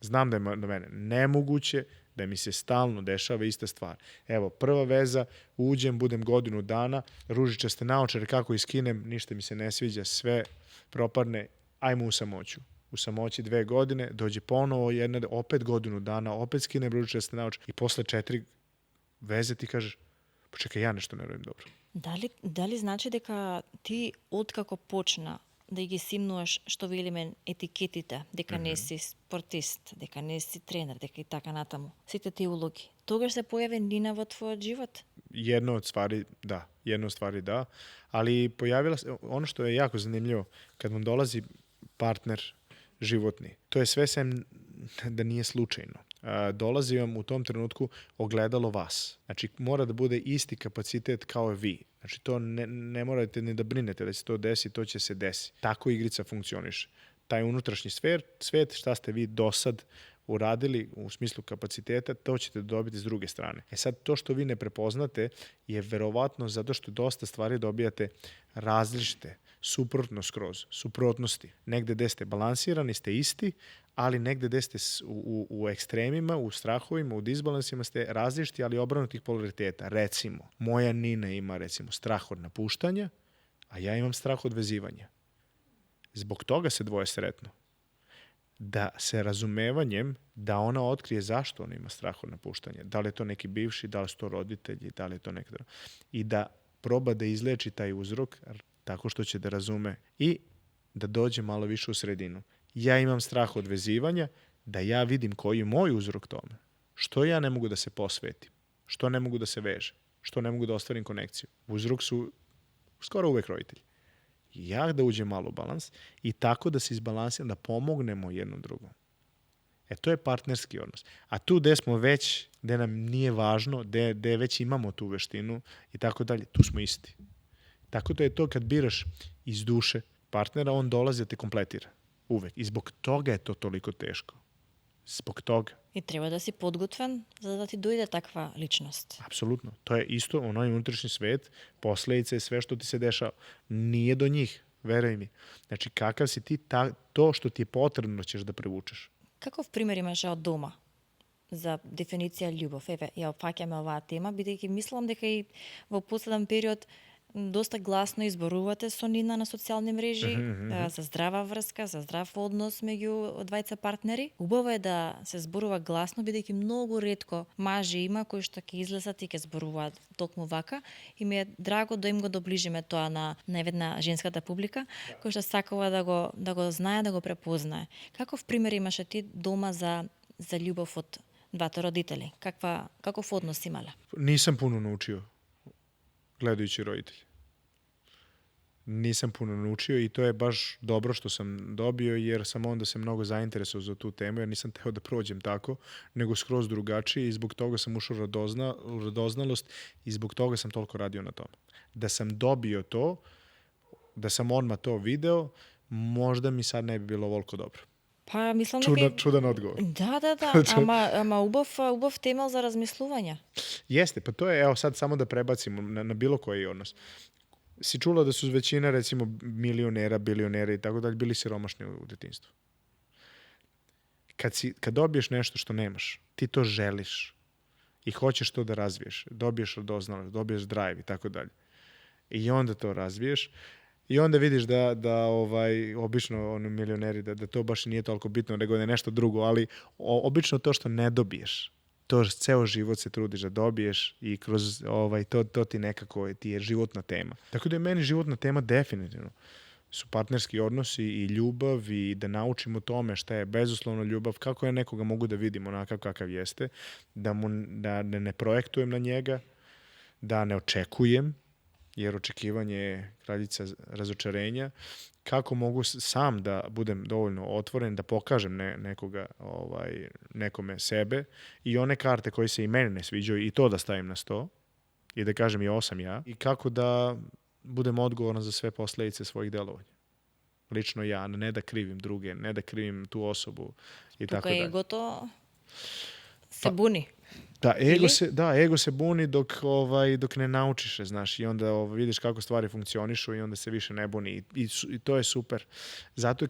znam da je do mene nemoguće da mi se stalno dešava ista stvar. Evo, prva veza, uđem, budem godinu dana, ružičaste naočare, kako iskinem, ništa mi se ne sviđa, sve propadne, ajmo u samoću. U samoći 2 godine, dođe ponovo opet godinu dana, opet skinem ružičaste naočare i posle 4 veze ti kažeš, pa čekaj, ja nešto ne radim dobro. Дали значи дека ти откако почна да ги симнуваш, што велиме, етикетите, дека не си спортист, дека не си тренер, дека и така натаму, сите тие улоги, тогаш се појави Нина во твојот живот? Jedno od stvari da, ali pojavila se, ono što je jako zanimljivo, kad vam dolazi partner životni, to je sve sem da nije slučajno. Dolazi vam u tom trenutku ogledalo vas. Znači, mora da bude isti kapacitet kao i vi. Znači, to ne morate ni da brinete da će to desi, to će se desi. Tako igrica funkcioniše. Taj unutrašnji svet, šta ste vi do sad uradili u smislu kapaciteta, to ćete dobiti s druge strane. Sad, to što vi ne prepoznate je verovatno zato što dosta stvari dobijate različite, suprotno skroz, suprotnosti. Negde gde ste balansirani, ste isti, ali negde gde ste u ekstremima, u strahovima, u disbalansima ste različiti, ali obrnutih polariteta. Recimo, moja Nina ima strah od napuštanja, a ja imam strah od vezivanja. Zbog toga se dvoje sretnu. Da se razumevanjem, da ona otkrije zašto ona ima strah od napuštanja. Da li je to neki bivši, da li su to roditelji, da li je to neki drugi. I da proba da izleči taj uzrok tako što će da razume i da dođe malo više u sredinu. Ja imam strah od vezivanja, da ja vidim koji je moj uzrok tome. Što ja ne mogu da se posvetim? Što ne mogu da se vežem? Što ne mogu da ostvarim konekciju? Uzrok su skoro uvek roditelji. Ja da uđem malo u balans i tako da se izbalansiram, da pomognemo jednom drugom. To je partnerski odnos. A tu gde smo već, gde nam nije važno, gde već imamo tu veštinu i tako dalje, tu smo isti. Tako da je to kad biraš iz duše partnera, on dolazi da te kompletira. Uvek. I zbog toga je to toliko teško. Zbog toga. И треба да си подготвен за да ти дојде таква личност. Apsolutno. To je isto onaj unutrašnji svet, posledice, sve što ti se dešava. Nije do njih, veruj mi. Znači, kakav si ti, to što ti je potrebno ćeš da prevučeš. Каков пример имаше од дома за дефиниција љубов? Еве, ја опфаќаме оваа тема, бидејќи мислам дека и во последен период доста гласно изборувате со Нина на социјални мрежи за здрава врска, за здрав однос меѓу двајца партнери. Убаво е да се зборува гласно, бидејќи многу ретко мажи има кои што ќе излезат и ќе зборуваат токму вака. И ми е драго да им го доближиме тоа на една женската публика, која што сакува да го знае, да го препознае. Каков пример имаше ти дома за љубов од двата родители? Каков однос имале? Nisam puno naučio gledajući roditelji. Nisam puno naučio i to je baš dobro što sam dobio, jer sam onda se mnogo zainteresovao za tu temu, jer nisam teo da prođem tako, nego skroz drugačije i zbog toga sam ušao u radoznalost i zbog toga sam toliko radio na tome. Da sam dobio to, da sam odmah to video, možda mi sad ne bi bilo ovoliko dobro. Па, мислам дека... Čudan odgovor. Да. Ама убав темел за размислување. Jeste, pa to je, evo sad samo da prebacimo na bilo koji odnos. Si čula da su većina, recimo, milionera, bilionera i tako dalje, bili siromašni u detinjstvu. Kad dobiješ nešto što nemaš, ti to želiš i hoćeš to da razviješ, dobiješ radoznalost, dobiješ drive i tako dalje. I onda to razviješ i onda vidiš da obično milioneri, da to baš nije toliko bitno, nego da je nešto drugo, ali obično to što ne dobiješ, to ceo život se trudiš da dobiješ i kroz to ti nekako ti je životna tema. Tako da je meni životna tema definitivno su partnerski odnosi i ljubav i da naučimo tome šta je bezuslovno ljubav, kako ja nekoga mogu da vidim onakav kakav jeste, da ne projektujem na njega, da ne očekujem, jer očekivanje je kraljica razočarenja, kako mogu sam da budem dovoljno otvoren, da pokažem nekome sebe i one karte koje se i meni ne sviđaju i to da stavim na sto i da kažem i ovo sam ja i kako da budem odgovoran za sve posledice svojih delovanja. Lično ja, ne da krivim druge, ne da krivim tu osobu i tako dalje. Тука егото се буни. Da, ego se buni dok ne naučiš, znaš, i onda vidiš kako stvari funkcionišu i onda se više ne buni i to je super. Zato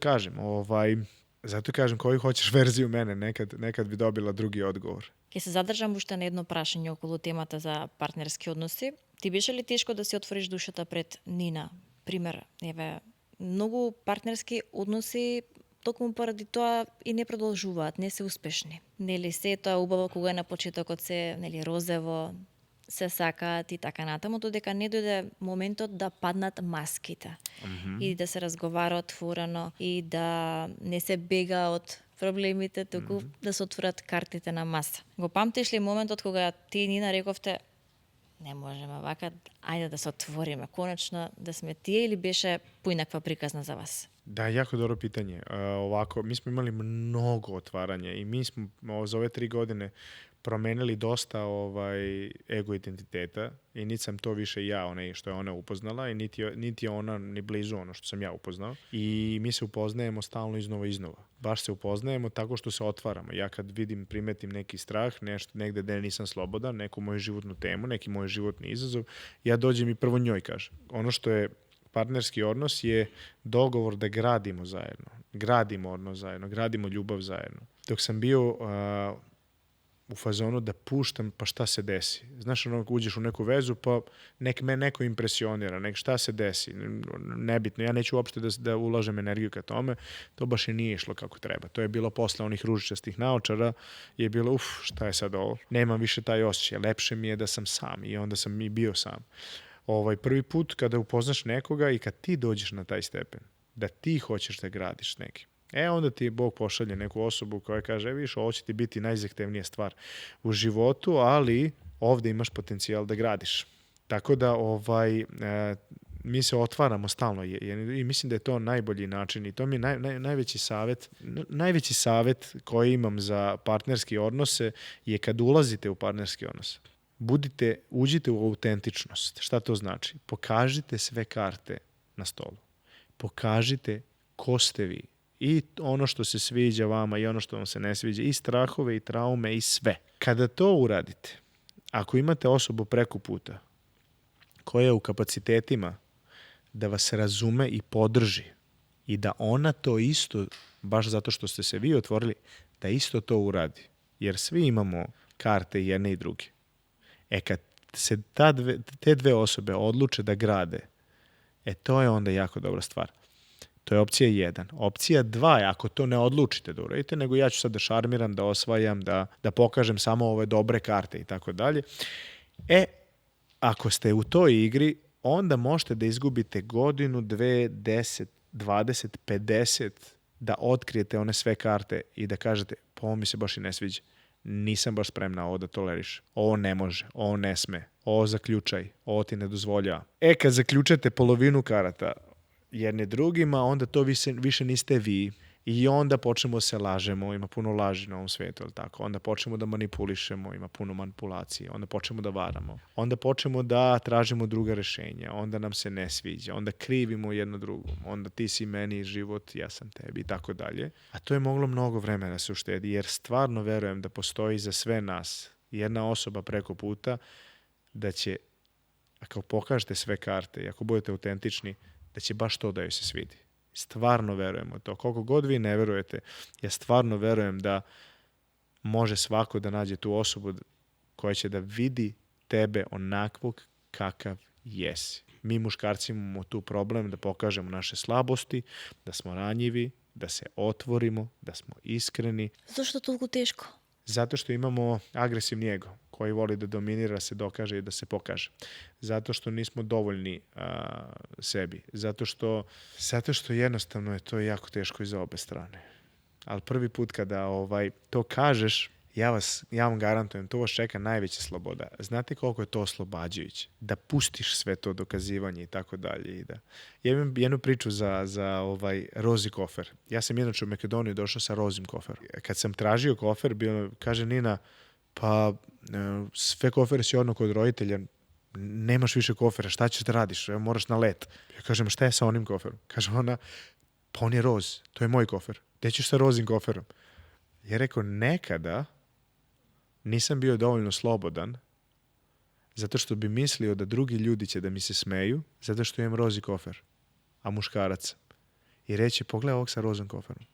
kažem, koju hoćeš verziju mene, nekad bi dobila drugi odgovor. Ќе се задржам уште на едно прашање околу темата за партнерски односи. Ти беше ли тешко да си отвориш душата пред Нина? Пример, еве, многу партнерски односи токму поради тоа и не продолжуваат, не се успешни. Нели се тоа убаво кога на почетокот се, розево, се сакаат и така натаму, додека не дојде моментот да паднат маските и да се разговара отворено и да не се бега од проблемите, туку да се отворат картите на маса. Го памтиш ли моментот кога ти и Нина рековте не можеме вака, ајде да се отвориме, конечно да сме тие или беше поинаква приказна за вас? Da, jako dobro pitanje. Mi smo imali mnogo otvaranja i mi smo za ove 3 godine promenili dosta ego identiteta i niti sam to više ja, što je ona upoznala i niti je ona ni blizu ono što sam ja upoznao. I mi se upoznajemo stalno iznova. Baš se upoznajemo tako što se otvaramo. Ja kad primetim neki strah, negde gde nisam slobodan, neku moju životnu temu, neki moj životni izazov, ja dođem i prvo njoj kažem. Ono što je partnerski odnos je dogovor da gradimo zajedno. Gradimo odnos zajedno, gradimo ljubav zajedno. Dok sam bio u fazonu da puštam, pa šta se desi? Znaš, uđeš u neku vezu, pa nek me neko impresionira, šta se desi? Nebitno, ja neću uopšte da ulažem energiju ka tome, to baš i nije išlo kako treba. To je bilo posle onih ružičastih naočara, je bilo, šta je sad ovo? Nemam više taj osjećaj, lepše mi je da sam sam i onda sam i bio sam. Prvi put kada upoznaš nekoga i kad ti dođeš na taj stepen, da ti hoćeš da gradiš neki. Onda ti Bog pošalje neku osobu koja kaže, viš, ovo će ti biti najzahtevnija stvar u životu, ali ovde imaš potencijal da gradiš. Tako da mi se otvaramo stalno i mislim da je to najbolji način i to mi je najveći savjet koji imam za partnerski odnose je kad ulazite u partnerski odnos. Uđite u autentičnost. Šta to znači? Pokažite sve karte na stolu. Pokažite ko ste vi. I ono što se sviđa vama i ono što vam se ne sviđa. I strahove i traume i sve. Kada to uradite, ako imate osobu preko puta koja je u kapacitetima da vas razume i podrži i da ona to isto, baš zato što ste se vi otvorili, da isto to uradi. Jer svi imamo karte jedne i druge. Kad se te dve osobe odluče da grade, to je onda jako dobra stvar. To je opcija 1. Opcija 2 je ako to ne odlučite da uradite, nego ja ću sad da šarmiram, da osvajam, da pokažem samo ove dobre karte i tako dalje. Ako ste u toj igri, onda možete da izgubite godinu, 2, 10, 20, 50 da otkrijete one sve karte i da kažete, pa ovo mi se baš i ne sviđa. Nisam baš spremna ovo da toleriš. Ovo ne može, ovo ne sme, ovo zaključaj, ovo ti ne dozvoljava. Kad zaključate polovinu karata jedne drugima, onda to više niste vi. I onda počnemo se lažemo, ima puno laži na ovom svijetu, ali tako. Onda počnemo da manipulišemo, ima puno manipulacije. Onda počnemo da varamo. Onda počnemo da tražimo druga rešenja. Onda nam se ne sviđa. Onda krivimo jedno drugom. Onda ti si meni život, ja sam tebi i tako dalje. A to je moglo mnogo vremena da se uštedi, jer stvarno verujem da postoji za sve nas jedna osoba preko puta da će, ako pokažete sve karte i ako budete autentični, da će baš to da joj se svidi. Stvarno verujem u to. Koliko god vi ne verujete, ja stvarno verujem da može svako da nađe tu osobu koja će da vidi tebe onakvog kakav jesi. Mi muškarci imamo tu problem da pokažemo naše slabosti, da smo ranjivi, da se otvorimo, da smo iskreni. Zašto toliko teško? Zato što imamo agresivni ego koji voli da dominira, se dokaže i da se pokaže. Zato što nismo dovoljni sebi. Zato što jednostavno je to jako teško i za obe strane. Ali prvi put kada to kažeš, ja vam garantujem, to vas čeka najveća sloboda. Znate koliko je to oslobađajuće? Da pustiš sve to dokazivanje i tako dalje. Ja imam jednu priču za rozi kofer. Ja sam inače u Makedoniju došao sa rozim koferom. Kad sam tražio kofer, kaže Nina, pa sve kofere si odno kod roditelja, nemaš više kofera, šta ćeš da radiš? Moraš na let. Ja kažem, šta je sa onim koferom? Kaže ona, pa on je roz, to je moj kofer. Gde ćeš sa rozim koferom? Ja rekao, nekada nisam bio dovoljno slobodan zato što bi mislio da drugi ljudi će da mi se smeju zato što imam rozi kofer, a muškarac. I reći, pogledaj ovog sa rozom koferom.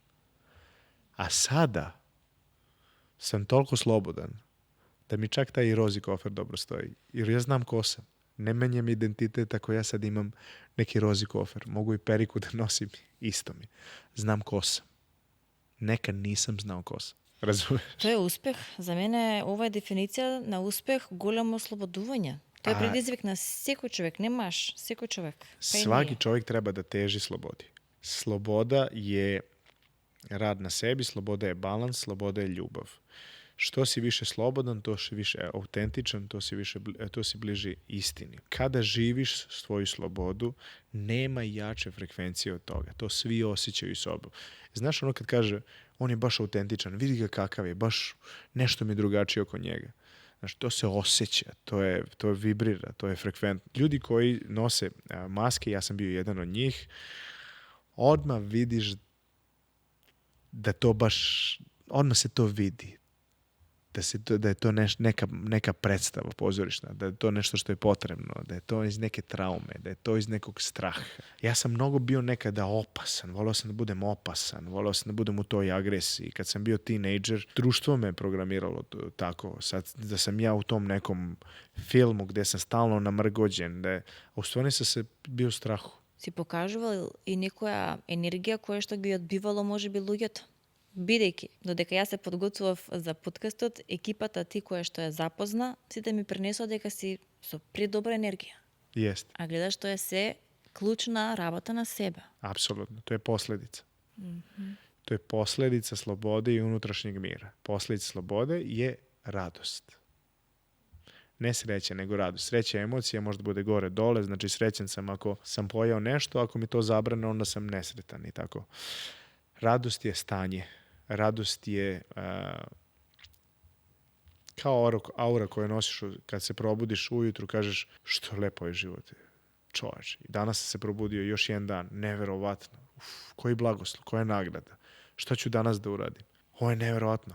A sada sam toliko slobodan da mi čak taj rozi kofer dobro stoji. Jer ja znam ko sam. Ne menjam identitet ako ja sad imam neki rozi kofer. Mogu i periku da nosim, isto mi. Znam ko sam. Nekad nisam znao ko sam. Razumeš? To je uspeh. За мене ова е дефиниция на успех, големо ослободување. To je предизвик на секој човек, немаш секој човек. Svaki čovjek treba da teži slobodi. Sloboda je rad na sebi, sloboda je balans, sloboda je ljubav. Što si više slobodan, to si više autentičan, to si bliži istini. Kada živiš svoju slobodu, nema jače frekvencije od toga. To svi osjećaju sobom. Znaš ono kad kaže, on je baš autentičan, vidi ga kakav je, baš nešto mi drugačije oko njega. Znači, to se osjeća, to vibrira, to je frekventno. Ljudi koji nose maske, ja sam bio jedan od njih, odmah vidiš da to baš, odmah se to vidi. Da je to neka predstava pozorišna, da je to nešto što je potrebno, da je to iz neke traume, da je to iz nekog straha. Ja sam mnogo bio nekada opasan, voleo sam da budem opasan, voleo sam da budem u toj agresiji. Kad sam bio tinejdžer, društvo me programiralo tako, sad da sam ja u tom nekom filmu gde sam stalno namrgođen, a u stvari sam se bio u strahu. Si покажувал и некоја енергија која што ги одбивало можеби луѓето. Бидејќи, додека јас се подготвував за подкастот, екипата ти која што ја запозна, сите ми пренесоа дека си со предобра енергија. Jest. А гледаш, тоа е се клучна работа на себе. Apsolutno, to je posljedica. Mm-hmm. To je posljedica slobode i unutrašnjeg mira. Posljedica slobode je radost. Ne sreća, nego radost. Sreća je emocija, možda bude gore dole, znači srećan sam ako sam pojao nešto, ako mi to zabrane, onda sam nesretan i tako. Radost je stanje. Radost je kao aura koju nosiš kad se probudiš ujutru, kažeš što lepo je život. Čoveče, danas sam se probudio još jedan dan, neverovatno. Koji blagoslov, koja nagrada. Šta ću danas da uradim? Ovo je neverovatno.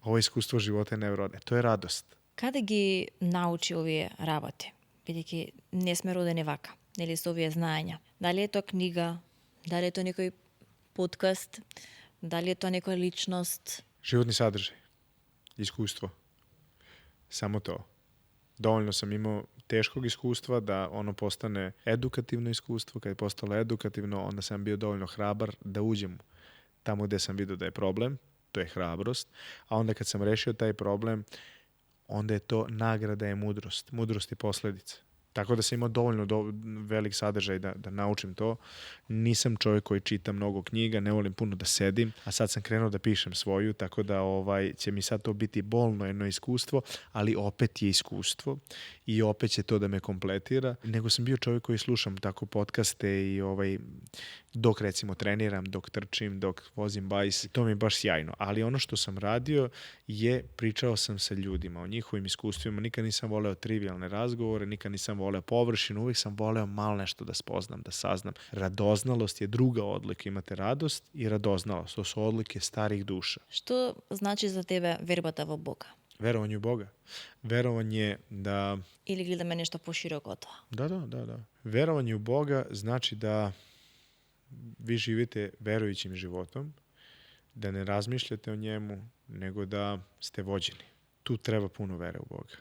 Ovo iskustvo života je neverovatno. To je radost. Каде ги научи овие работи? Бидејќи не сме родени вака. Нели со овие знаења? Дали е тоа книга? Дали е тоа некој подкаст? Дали е тоа некоја личност? Životni sadržaj. Iskustvo. Samo to. Dovoljno sam imao teškog iskustva da ono postane edukativno iskustvo. Kad je postalo edukativno, onda sam bio dovoljno hrabar da uđem tamo gde sam vidio da je problem. To je hrabrost. A onda kad sam rešio taj problem, onda je to nagrada je mudrost. Mudrost je posledica. Tako da sam imao dovoljno velik sadržaj da naučim to. Nisam čovjek koji čita mnogo knjiga, ne volim puno da sedim, a sad sam krenuo da pišem svoju, tako da će mi sad to biti bolno jedno iskustvo, ali opet je iskustvo i opet će to da me kompletira. Nego sam bio čovjek koji slušam tako podcaste i dok recimo treniram, dok trčim, dok vozim bajs, to mi je baš sjajno. Ali ono što sam radio je pričao sam sa ljudima o njihovim iskustvima. Nikad nisam voleo trivijalne razgovore, nikad nisam voleo površinu, uvijek sam voleo malo nešto da spoznam, da saznam. Radoznalost je druga odlika. Imate radost i radoznalost. To su odlike starih duša. Што значи за тебе вербата во Бога? Verovanje u Boga. Verovanje da... Или гледаме нешто пошироко од тоа? Da. Verovanje u Boga znači da vi živite verujućim životom, da ne razmišljate o njemu, nego da ste vođeni. Tu treba puno vere u Boga.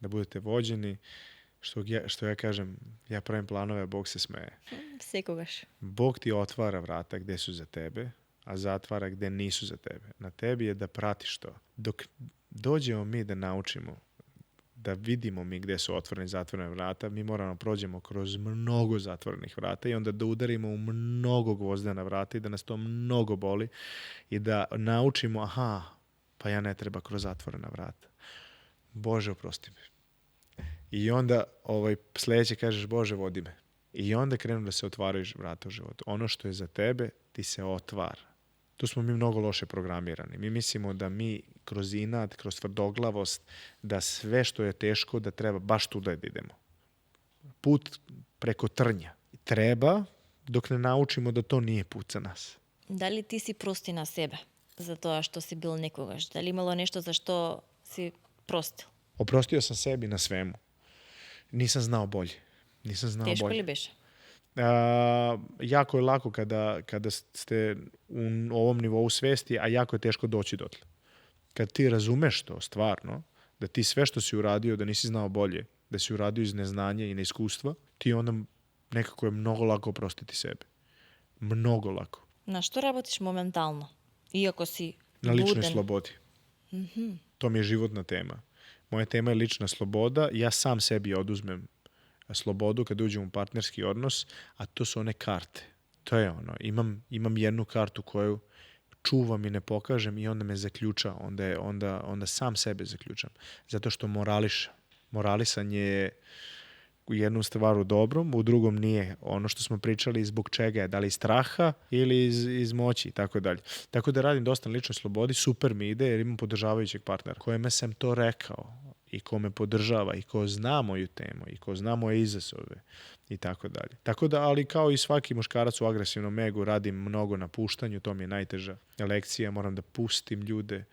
Da budete vođeni, što ja kažem, ja pravim planove, a Bog se smeje. Секогаш. Bog ti otvara vrata gde su za tebe, a zatvara gde nisu za tebe. Na tebi je da pratiš to. Dok dođemo mi da naučimo, da vidimo mi gde su otvorene i zatvorene vrata, mi moramo prođemo kroz mnogo zatvorenih vrata i onda da udarimo u mnogo gvozdena vrata i da nas to mnogo boli i da naučimo, pa ja ne treba kroz zatvorena vrata. Bože, oprosti me. I onda sledeće kažeš, Bože, vodi me. I onda krenu da se otvaraju vrata u životu. Ono što je za tebe, ti se otvara. Tu smo mi mnogo loše programirani. Mi mislimo da mi kroz inat, kroz tvrdoglavost, da sve što je teško, da treba baš tu da idemo. Put preko trnja. Treba dok ne naučimo da to nije put za nas. Дали ти си прости на себе за тоа што си бил некогаш? Дали имало нешто за што си простил? Oprostio sam sebi na svemu. Nisam znao bolje. Тешко ли беше? Jako je lako kada ste u ovom nivou svesti, a jako je teško doći dotle. Kad ti razumeš to stvarno, da ti sve što si uradio, da nisi znao bolje, da si uradio iz neznanja i neiskustva, ti onda nekako je mnogo lako oprostiti sebe. Mnogo lako. На што работиш моментално? Иако си Na ličnoj буден. slobodi. To mi je životna tema. Moja tema je lična sloboda. Ja sam sebi oduzmem slobodu kad uđem u partnerski odnos, a to su one karte. To je ono. Imam jednu kartu koju čuvam i ne pokažem i onda me zaključa. Onda sam sebe zaključam. Zato što morališem. Moralisanje je u jednu stvaru dobrom, u drugom nije. Ono što smo pričali zbog čega je, da li iz straha ili iz moći i tako dalje. Tako da radim dosta na ličnoj slobodi, super mi ide jer imam podržavajućeg partnera kojeme sam to rekao i ko me podržava i ko zna moju temu i ko zna moje izazove i tako dalje. Tako da, ali kao i svaki muškarac u agresivnom egu radim mnogo na puštanju, to mi je najteža lekcija, moram da pustim ljude.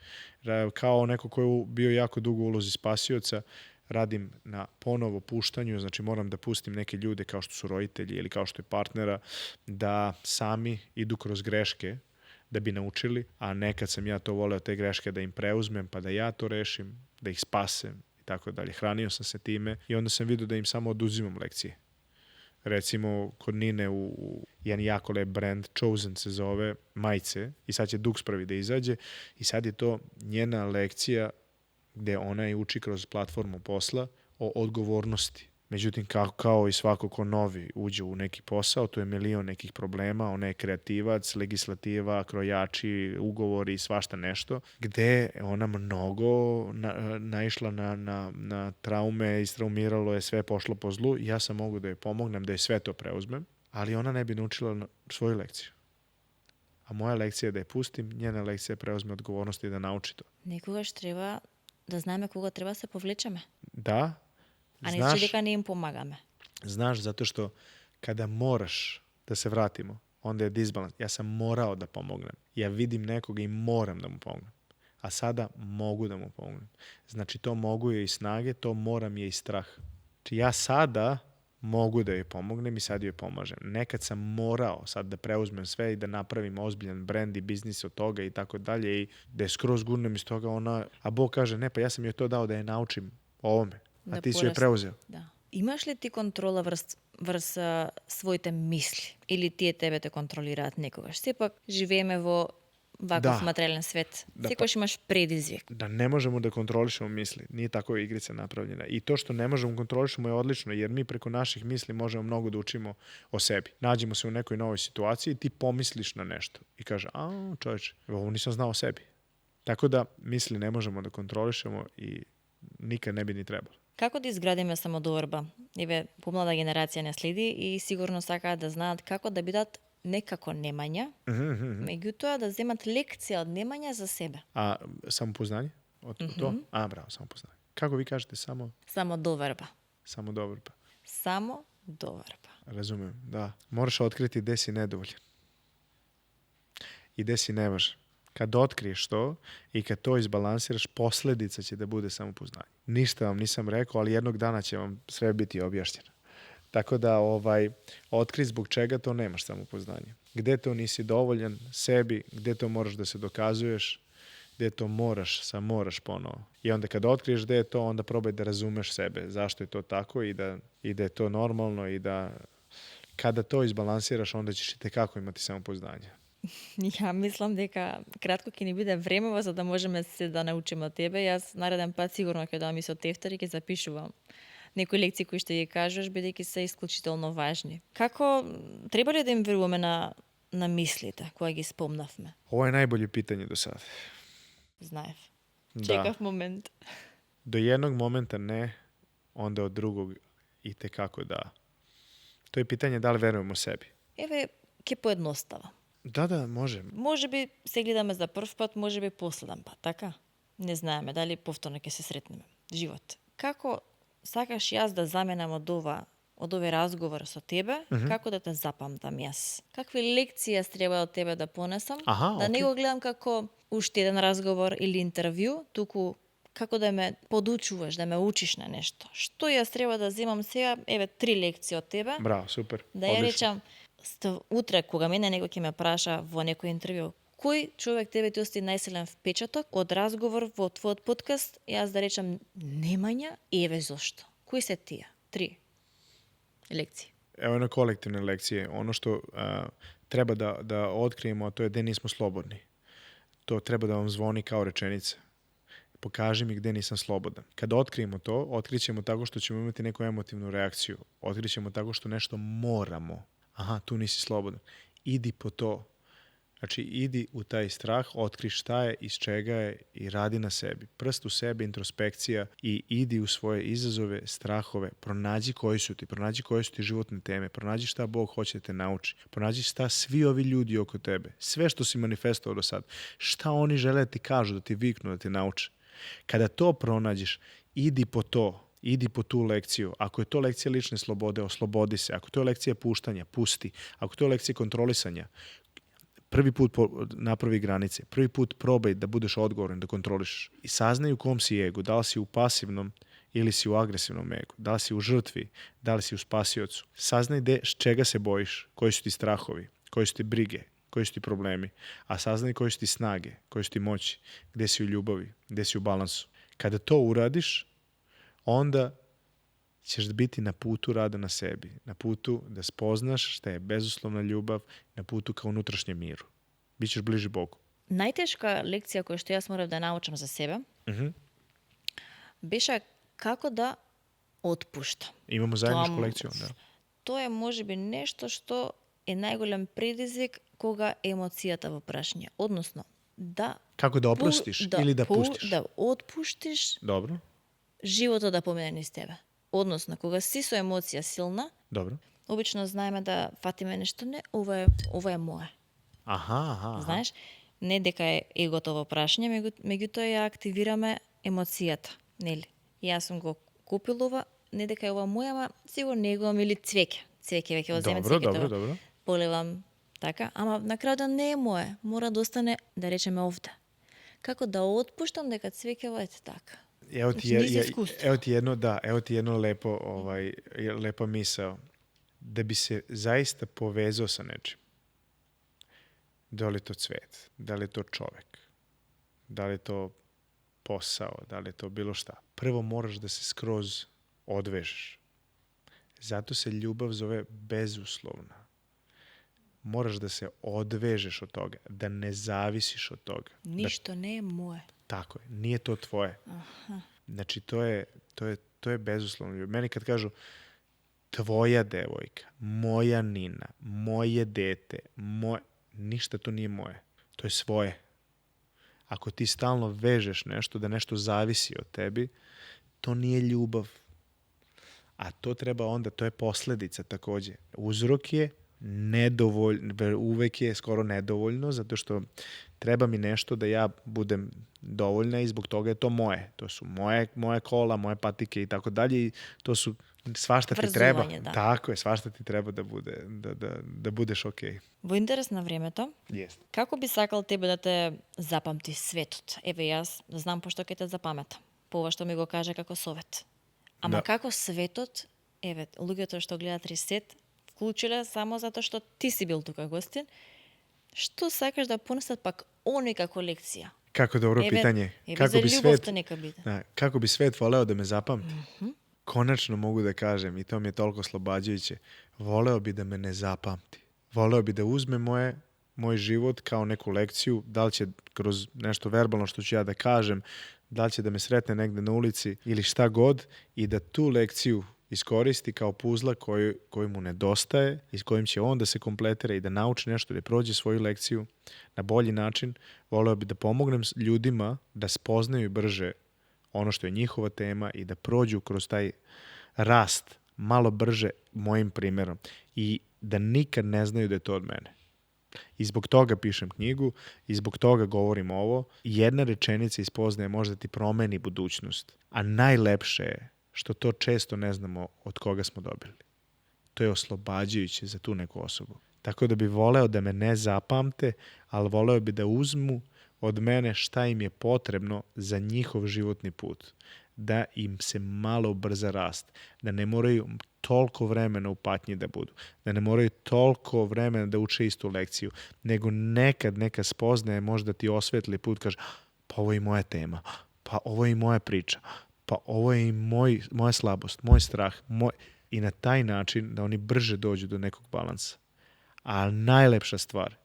Kao neko ko je bio jako dugo u ulozi spasioca, radim na ponovo puštanju, znači moram da pustim neke ljude kao što su roditelji ili kao što je partnera, da sami idu kroz greške da bi naučili, a nekad sam ja to voleo te greške da im preuzmem, pa da ja to rešim, da ih spasem i tako dalje. Hranio sam se time i onda sam vidio da im samo oduzimam lekcije. Recimo, kod Nine u jedan jako lep brand, Chosen se zove, majice, i sad će Dux prvi da izađe i sad je to njena lekcija gde ona je uči kroz platformu posla o odgovornosti. Međutim, kao i svako ko novi uđe u neki posao, tu je milion nekih problema, ona je kreativac, legislativa, krojači, ugovori, svašta nešto, gde je ona mnogo naišla na traume, istraumiralo je, sve pošlo po zlu. Ja sam mogu da joj pomognem, da joj sve to preuzmem, ali ona ne bi naučila svoju lekciju. A moja lekcija je da je pustim, njena lekcija je preuzme odgovornost i da nauči to. Некогаш треба да знаеме кога треба да се повлечеме, Da, а не че дека не им помагаме. Znaš, zato što kada moraš da se vratimo, onda je disbalans. Ja sam morao da pomognem. Ja vidim nekoga i moram da mu pomognem. A sada mogu da mu pomognem. Znači, to mogu je i snage, to moram je i strah. Znači, ja sada mogu da joj pomognem i sad joj pomažem. Nekad sam morao sad da preuzmem sve i da napravim ozbiljan brand i biznis od toga i tako dalje i da je skroz gurnem iz toga ona... A Bog kaže, ne, pa ja sam joj to dao da je naučim o ovome. A Да ti si joj порасте. preuzeo. Да. Имаш ли ти контрола врз своите мисли? Или тие тебе те контролираат некогаш? Сепак живееме во ваков Да. материјален свет. Да, Секогаш имаш предизвик. Da ne možemo da kontrolišemo misli. Nije tako igrica napravljena. I to što ne možemo kontrolišemo je odlično, jer mi preko naših misli možemo mnogo da učimo o sebi. Nađemo se u nekoj novoj situaciji i ti pomisliš na nešto. I kaže, a čovječe, ovo nisam znao o sebi. Tako da misli ne možemo da kontrolišemo i nikad ne bi ni trebalo. Како да изградиме самодоверба? Еве, помлада генерација не следи и сигурно сакаат да знаат како да бидат некако немања, меѓутоа да земат лекција од немања за себе. A samopoznanje? To? A, bravo, samopoznanje. Kako vi kažete Самодоверба. samo dobro pa? Самодоверба. Razumem, da. Moraš otkriti gde si nedovoljan. I gde si nevažan. Kad otkriješ to i kad to izbalansiraš, posledica će da bude samopoznanje. Ništa vam nisam rekao, ali jednog dana će vam sve biti objašnjeno. Tako da otkri zbog čega to nemaš samopoznanje. Gde to nisi dovoljan sebi, gde to moraš da se dokazuješ, gde to moraš ponovo. I onda kad otkriješ gde je to, onda probaj da razumeš sebe. Zašto je to tako i da je to normalno i da kada to izbalansiraš, onda ćeš i tekako imati samopoznanje. Ја мислам дека кратко ќе ни биде времево за да можеме се да научиме од тебе. Јас нареден пат сигурно ќе доам и со тефтер и ќе запишувам некои лекции кои што ги кажуваш, бидејќи се исклучително важни. Како треба ли да им веруваме на мислите кои ги спомнавме? Ovo je najbolje pitanje do sada. Знаев. Da. Чекав момент. Do jednog momenta ne, onda od drugog i tekako da. To je pitanje da li verujemo sebi. Еве, ќе поедноставам. Da, može. Може би се гледаме за прв пат, може би последен пат, така? Не знаеме дали повторно ќе се сретнеме. Живот. Како сакаш јас да заменам од овој разговор со тебе, како да те запамтам јас? Какви лекции јас треба од тебе да понесам? Аха, да не окей. го гледам како уште еден разговор или интервју, туку како да ме подучуваш, да ме учиш на нешто. Што јас треба да земам сега? Еве 3 лекции од тебе. Bravo, super. Да ја Odlično. речам, утре кога мене некој ќе ме праша во некој интервју, кој човек тебе ти остави најсилен впечаток од разговор во твојот подкаст, јас да речам немања, еве зошто. Кои се тие? 3 лекции. Evo jedne kolektivne lekcije. Ono što treba da otkrijemo, a to je gde nismo slobodni. To treba da vam zvoni kao rečenica. Pokaži mi gde nisam slobodan. Kada otkrijemo to, otkrićemo tako što ćemo imati neku emotivnu reakciju. Otkrićemo tako što nešto moramo. Aha, tu nisi slobodan. Idi po to. Znači, idi u taj strah, otkri šta je, iz čega je i radi na sebi. Prst u sebe, introspekcija i idi u svoje izazove, strahove. Pronađi koji su ti životne teme. Pronađi šta Bog hoće da te nauči. Pronađi šta svi ovi ljudi oko tebe. Sve što si manifestovao do sad. Šta oni žele da ti kažu, da ti viknu, da ti nauče. Kada to pronađeš, idi po to. Idi po tu lekciju. Ako je to lekcija lične slobode, oslobodi se. Ako to je lekcija puštanja, pusti. Ako to je lekcija kontrolisanja, prvi put napravi granice. Prvi put probaj da budeš odgovoran, da kontrolišeš. I saznaj u kom si egu. Da li si u pasivnom ili si u agresivnom egu. Da li si u žrtvi, da li si u spasiocu. Saznaj čega se bojiš, koji su ti strahovi, koji su ti brige, koji su ti problemi. A saznaj koji su ti snage, koji su ti moći, gde si u ljubavi, gde si u balansu. Kada to uradiš, onda ćeš biti na putu rada na sebi, na putu da spoznaš šta je bezuslovna ljubav, na putu ka unutrašnjem miru. Bićeš bliži Bogu. Најтешка лекција која што јас морав да научам за себе, беше како да отпуштам. Imamo zajedničku Тоа- lekciju, da. Тоа е можеби нешто што е најголем предизвик кога емоцијата во прашање. Односно, да Kako da oprostiš ili da pustiš? Да отпуштиш Dobro, животот да помине низ тебе. Односно, кога си со емоција силна, dobro. обично знаеме да фатиме нешто, не, ова е мое. Aha. Знаеш, не дека е егото во прашање, меѓутоа ја активираме емоцијата, нели? Јас сум го купил ова, не дека е ова моја, ама сигурно негувам или цвеќе. Цвеќе веќе го земе цвеќето. Dobro. Полевам така, ама на крајот не е мое, мора да остане, да речеме, овде. Како да отпуштам дека цвеќево е така. Evo Znači, niz iskustva. evo ti jedno lepa misao. Da bi se zaista povezao sa nečim. Da li je to cvet, da li je to čovek, da li je to posao, da li je to bilo šta. Prvo moraš da se skroz odvežeš. Zato se ljubav zove bezuslovna. Moraš da se odvežeš od toga, da ne zavisiš od toga. Ништо не е мое. Tako je, nije to tvoje. Znači, to je bezuslovno ljubav. Meni kad kažu tvoja devojka, moja Nina, moje dete, ništa to nije moje. To je svoje. Ako ti stalno vežeš nešto, da nešto zavisi od tebi, to nije ljubav. A to treba onda, to je posledica takođe. Uzrok je nedovoljno, uvek je skoro nedovoljno, zato što treba mi nešto da ja budem dovoljna i zbog toga je to moje. To su moje kola, moje patike i tako dalje i to su svašta ti treba. Врзување, да. Tako je, svašta ti treba da budeš okej. Во интерес на времето, Jeste. како би сакал тебе да те запамти светот? Еве јас знам пошто ќе те запамета. По ова што ми го каже како совет. Ама Да. како светот, еве, луѓето што гледат Ресет, вклучиле само затоа што ти си бил тука гостин, што сакаш да понесат пак они како лекција? Kako dobro pitanje. Еве за љубовта нека биде. Da, kako bi svet voleo da me zapamti? Konačno mogu da kažem, i to mi je toliko oslobađajuće, voleo bi da me ne zapamti. Voleo bi da uzme moj život kao neku lekciju, da li će kroz nešto verbalno što ću ja da kažem, da li će da me sretne negde na ulici ili šta god, i da tu lekciju iskoristi kao puzla koju mu nedostaje i s kojim će on da se kompletira i da nauči nešto, da prođe svoju lekciju na bolji način. Voleo bi da pomognem ljudima da spoznaju brže ono što je njihova tema i da prođu kroz taj rast malo brže mojim primjerom i da nikad ne znaju da je to od mene. I zbog toga pišem knjigu i zbog toga govorim ovo. Jedna rečenica iz spoznaje može da ti promeni budućnost, a najlepše je što to često ne znamo od koga smo dobili. To je oslobađajuće za tu neku osobu. Tako da bi voleo da me ne zapamte, ali voleo bi da uzmu od mene šta im je potrebno za njihov životni put. Da im se malo ubrza rast. Da ne moraju toliko vremena u patnji da budu. Da ne moraju toliko vremena da uče istu lekciju. Nego nekad neka spoznaje možda ti osvetli put, kaže, pa ovo je i moja tema, pa ovo je i moja priča, pa ovo je i moja slabost, moj strah. I na taj način da oni brže dođu do nekog balansa. A najlepša stvar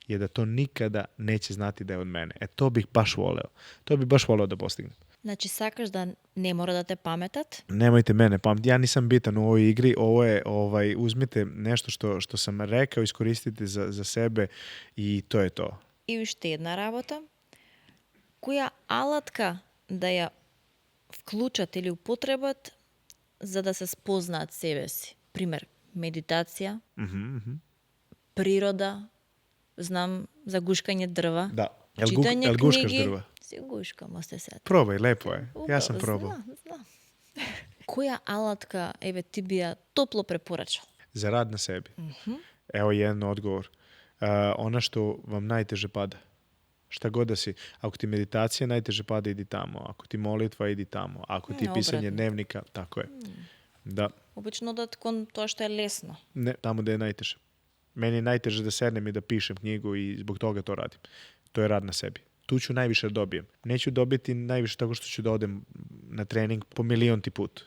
je da to nikada neće znati da je od mene. To bih baš voleo. To bih baš voleo da postignem. Значи сакаш да не мора да те паметат? Nemojte mene pamtiti. Ja nisam bitan u ovoj igri. Ovo je, uzmite nešto što sam rekao, iskoristite za sebe i to je to. И уште една работа. Која алатка да ја вклучат или употребат за да се спознаат себе си? Пример, медитација, природа, знам за гушкање дрва, Da. читање Jel guškaš книги. drva? Си гушкам, осте се. Probaj, lepo je. Ja sam probao. Знам. Која алатка, еве, ти би ја топло препорачал? Za rad na sebi. Evo jedan odgovor. Ona što vam najteže pada. Šta god da si. Ako ti meditacija najteže pada, idi tamo. Ako ti molitva, idi tamo. Ako ti pisanje obratno. dnevnika, tako je. Da. Обично одат кон тоа што е лесно. Ne, tamo da je najteže. Meni je najteže da sednem i da pišem knjigu i zbog toga to radim. To je rad na sebi. Tu ću najviše da dobijem. Neću dobiti najviše tako što ću da odem na trening po milionti put.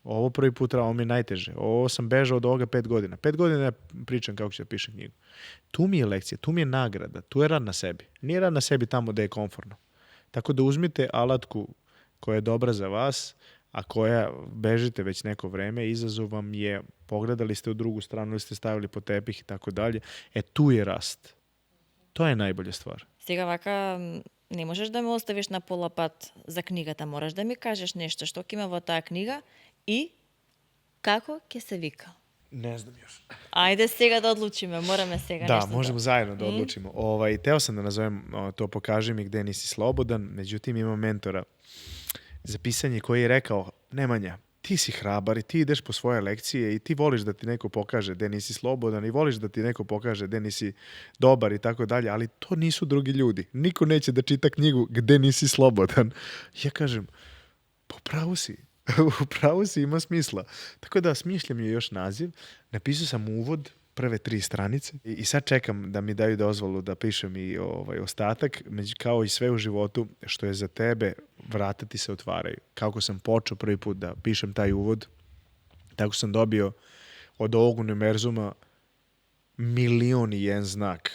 Ovo prvi put, ovo mi je najteže. Ovo sam bežao od ovoga 5 godina. 5 godina ja pričam kako ću da pišem knjigu. Tu mi je lekcija, tu mi je nagrada, tu je rad na sebi. Nije rad na sebi tamo da je komfortno. Tako da uzmite alatku koja je dobra za vas, a koja bežite već neko vreme, izazov vam je, pogledali ste u drugu stranu ili ste stavili po tepih i tako dalje, tu je rast. To je najbolja stvar. Сега вака не можеш да ме оставиш на пола пат за книгата, мораш да ми кажеш нешто што ќе има во таа книга и како ќе се вика. Ne znam još. Ајде сега да одлучиме, мораме сега Da, нешто. možemo zajedno da odlučimo. Teo sam da nazovem to Pokaži mi gde nisi slobodan, međutim imam mentora za pisanje koji je rekao, Nemanja, ti si hrabar i ti ideš po svoje lekcije i ti voliš da ti neko pokaže gde nisi slobodan i voliš da ti neko pokaže gde nisi dobar i tako dalje, ali to nisu drugi ljudi. Niko neće da čita knjigu gde nisi slobodan. Ja kažem, popravo si. Upravo si, ima smisla. Tako da smišljam je još naziv. Napisao sam uvod, prve 3 stranice i sad čekam da mi daju dozvolu da pišem i ostatak, kao i sve u životu što je za tebe, vrata ti se otvaraju. Kako sam počeo prvi put da pišem taj uvod, tako sam dobio od ovog univerzuma 1.000.001 znak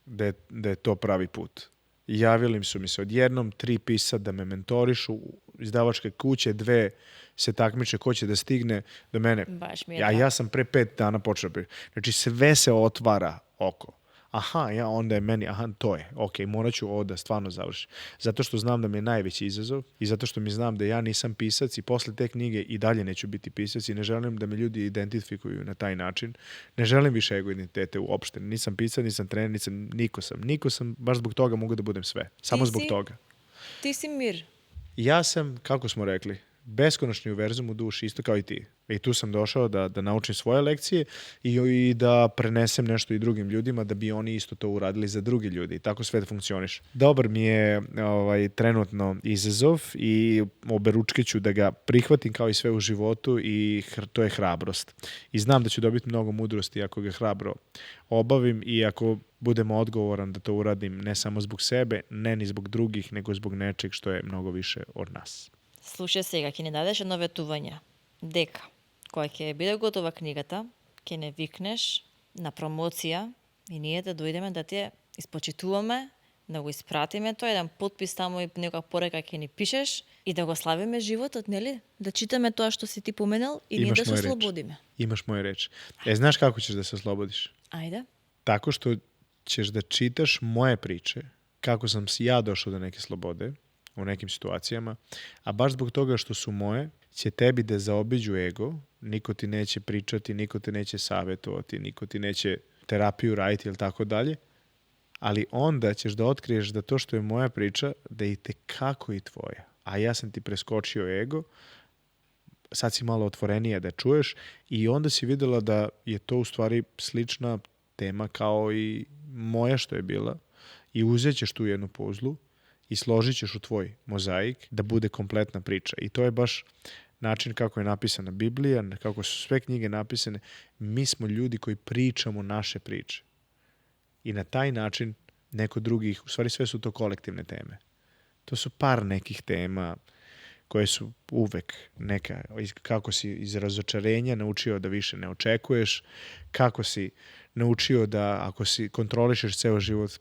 da je to pravi put. Javili su mi se odjednom 3 pisa da me mentorišu, izdavačke kuće, 2 se takmiče ko će da stigne do mene. Baš mi je Ja sam pre 5 dana počeo. Znači sve se otvara oko. Onda je meni, to je. Ok, morat ću ovo da stvarno završim. Zato što znam da mi je najveći izazov i zato što mi znam da ja nisam pisac i posle te knjige i dalje neću biti pisac i ne želim da me ljudi identifikuju na taj način. Ne želim više ego identitete uopšte. Nisam pisac, nisam trener, niko sam, baš zbog toga mogu da budem sve. Samo zbog toga. Ti si mir. Ja sam, kako smo rekli, beskonačni univerzum u duši, isto kao i ti. I tu sam došao da naučim svoje lekcije i da prenesem nešto i drugim ljudima da bi oni isto to uradili za drugi ljudi. I tako sve funkcioniš. Dobar mi je trenutno izazov i oberučke ću da ga prihvatim kao i sve u životu i to je hrabrost. I znam da ću dobiti mnogo mudrosti ako ga hrabro obavim i ako budem odgovoran da to uradim ne samo zbog sebe, ne ni zbog drugih, nego zbog nečeg što je mnogo više od nas. Слушај сега, ќе ни дадеш едно ветување дека кога ќе биде готова книгата, ќе не викнеш на промоција и ние да дојдеме да те испочитуваме, да го испратиме тоа, еден потпис таму и некоја порека ќе ни пишеш и да го славиме животот, нели? Да читаме тоа што си ти поменал и ние да се ослободиме. Imaš moju reč. Znaš kako ćeš da se oslobodiš? Ајде. Tako što ćeš da čitaš moje priče, kako sam ja došao do neke slobode, u nekim situacijama, a baš zbog toga što su moje, će tebi da zaobiđu ego, niko ti neće pričati, niko te neće savjetovati, niko ti neće terapiju raditi ili tako dalje, ali onda ćeš da otkriješ da to što je moja priča, da je i tekako i tvoja. A ja sam ti preskočio ego, sad si malo otvorenija da čuješ i onda si videla da je to u stvari slična tema kao i moja što je bila i uzet ćeš tu jednu puzlu i složit ćeš u tvoj mozaik da bude kompletna priča. I to je baš način kako je napisana Biblija, kako su sve knjige napisane. Mi smo ljudi koji pričamo naše priče. I na taj način neko drugih, u stvari sve su to kolektivne teme. To su par nekih tema koje su uvek neka, kako si iz razočarenja naučio da više ne očekuješ, kako si naučio da ako si kontrolišeš ceo život,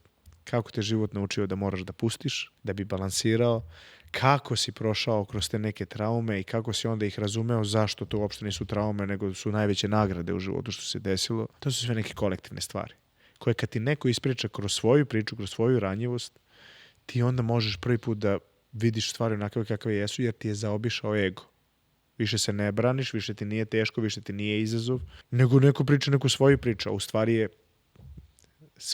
kako te život naučio da moraš da pustiš, da bi balansirao, kako si prošao kroz te neke traume i kako si onda ih razumeo zašto to uopšte nisu traume, nego su najveće nagrade u životu što se desilo. To su sve neke kolektivne stvari, koje kad ti neko ispriča kroz svoju priču, kroz svoju ranjivost, ti onda možeš prvi put da vidiš stvari onakve kakve jesu, jer ti je zaobišao ego. Više se ne braniš, više ti nije teško, više ti nije izazov, nego neko priča neku svoju priču, a u stvari je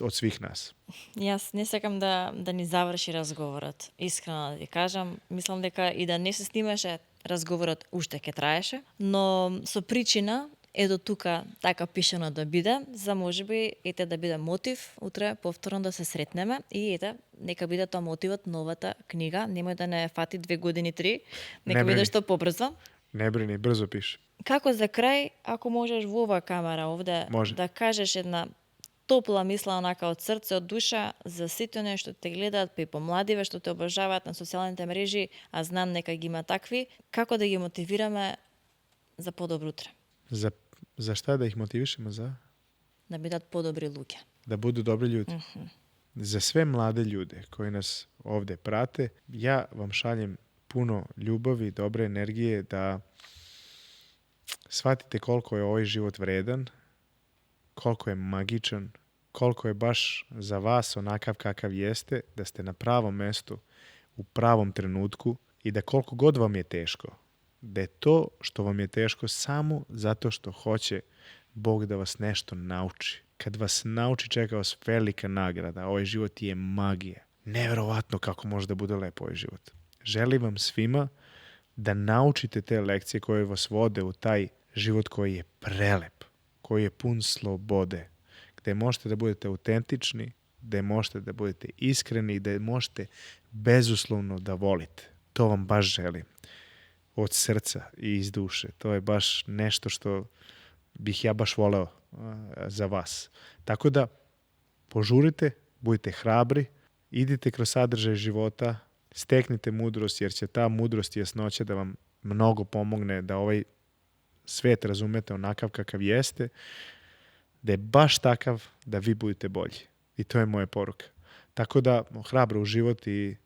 od svih nas. Јас не сакам да ни заврши разговорот. Искрено да ти кажам, мислам дека и да не се снимаше, разговорот уште ќе траеше, но со причина до тука така пишано да биде, за можеби да биде мотив утре повторно да се сретнеме и нека биде тоа мотивот новата книга, немој да не фати 2 години 3, нека биде што побрзо. Не брини, брзо пише. Како за крај, ако можеш во оваа камера овде да кажеш една топла мисла онака од срце, од душа за сите оние што те гледаат, па и помладиве што те обожаваат на социјалните мрежи, а знам нека ги има такви, како да ги мотивираме за подобро утре? За šta da ih motivišemo? Да бидат подобри луѓе. Da budu dobri ljudi. Za sve mlade ljude koji nas ovde prate, ja vam šaljem puno ljubavi, dobre energije, da shvatite koliko je ovaj život vredan, koliko je magičan, koliko je baš za vas onakav kakav jeste, da ste na pravom mestu, u pravom trenutku i da koliko god vam je teško, da je to što vam je teško samo zato što hoće Bog da vas nešto nauči. Kad vas nauči, čeka vas velika nagrada. Ovaj život je magija. Neverovatno kako može da bude lepo ovaj život. Želim vam svima da naučite te lekcije koje vas vode u taj život koji je prelep, koji je pun slobode, gde možete da budete autentični, gde možete da budete iskreni i gde možete bezuslovno da volite. To vam baš želim. Od srca i iz duše. To je baš nešto što bih ja baš voleo za vas. Tako da požurite, budite hrabri, idite kroz sadržaj života, steknite mudrost, jer će ta mudrost i jasnoća da vam mnogo pomogne da ovaj svet razumete onakav kakav jeste, da je baš takav da vi budete bolji. I to je moja poruka. Tako da hrabro u život i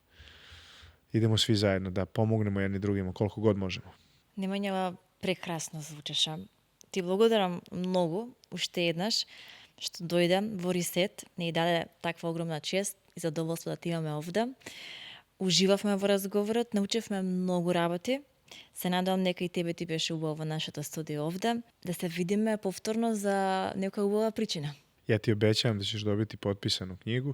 idemo svi zajedno da pomognemo jedni drugima koliko god možemo. Немања, прекрасно звучеше. Ти благодарам многу, уште еднаш, што дојде во Рисет, не даде таква огромна чест и задоволство да ти имаме овде. Уживавме во разговорот, научивме многу работи. Се надевам нека и тебе ти беше убаво во нашето студио овде, да се видиме повторно за некоја убава причина. Ja ti obećavam da ćeš dobiti potpisanu knjigu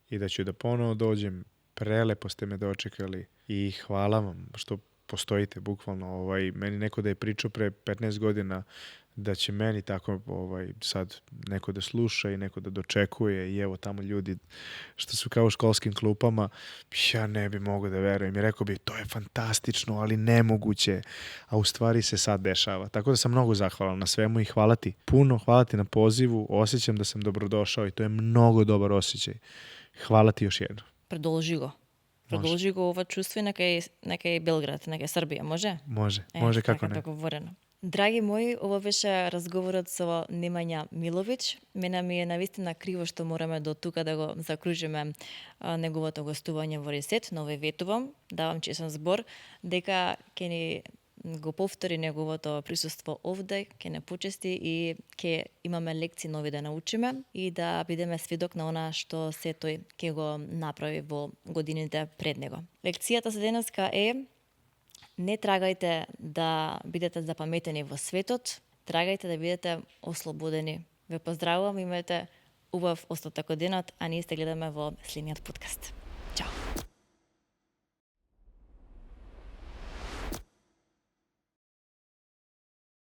i da ću da ponovo dođem. Prelepo ste me dočekali i hvala vam što postojite bukvalno. Meni neko da je pričao pre 15 godina da će meni tako sad neko da sluša i neko da dočekuje i evo tamo ljudi što su kao u školskim klupama, ja ne bi mogao da verujem i rekao bi to je fantastično, ali nemoguće, a u stvari se sad dešava. Tako da sam mnogo zahvalan na svemu i hvala ti puno, hvala ti na pozivu, osjećam da sam dobrodošao i to je mnogo dobar osjećaj. Hvala ti još jednom. Продолжи го. Продолжи го ова чувство и нека и Белград, нека и Србија, може? Може како не. Договорено. Драги мои, ова беше разговорот со Немања Миловиќ. Мене ми е навистина криво што мораме до тука да го закружиме неговото гостување во Рисет, но ве ветувам, давам честен збор, дека ќе ни го повтори неговото присуство овде, ќе не почести и ќе имаме лекции нови да научиме и да бидеме сведок на она што се тој ќе го направи во годините пред него. Лекцијата за денеска е: не трагајте да бидете запаметени во светот, трагајте да бидете ослободени. Ве поздравувам, имате убав остаток од денот, а ние се гледаме во следниот подкаст.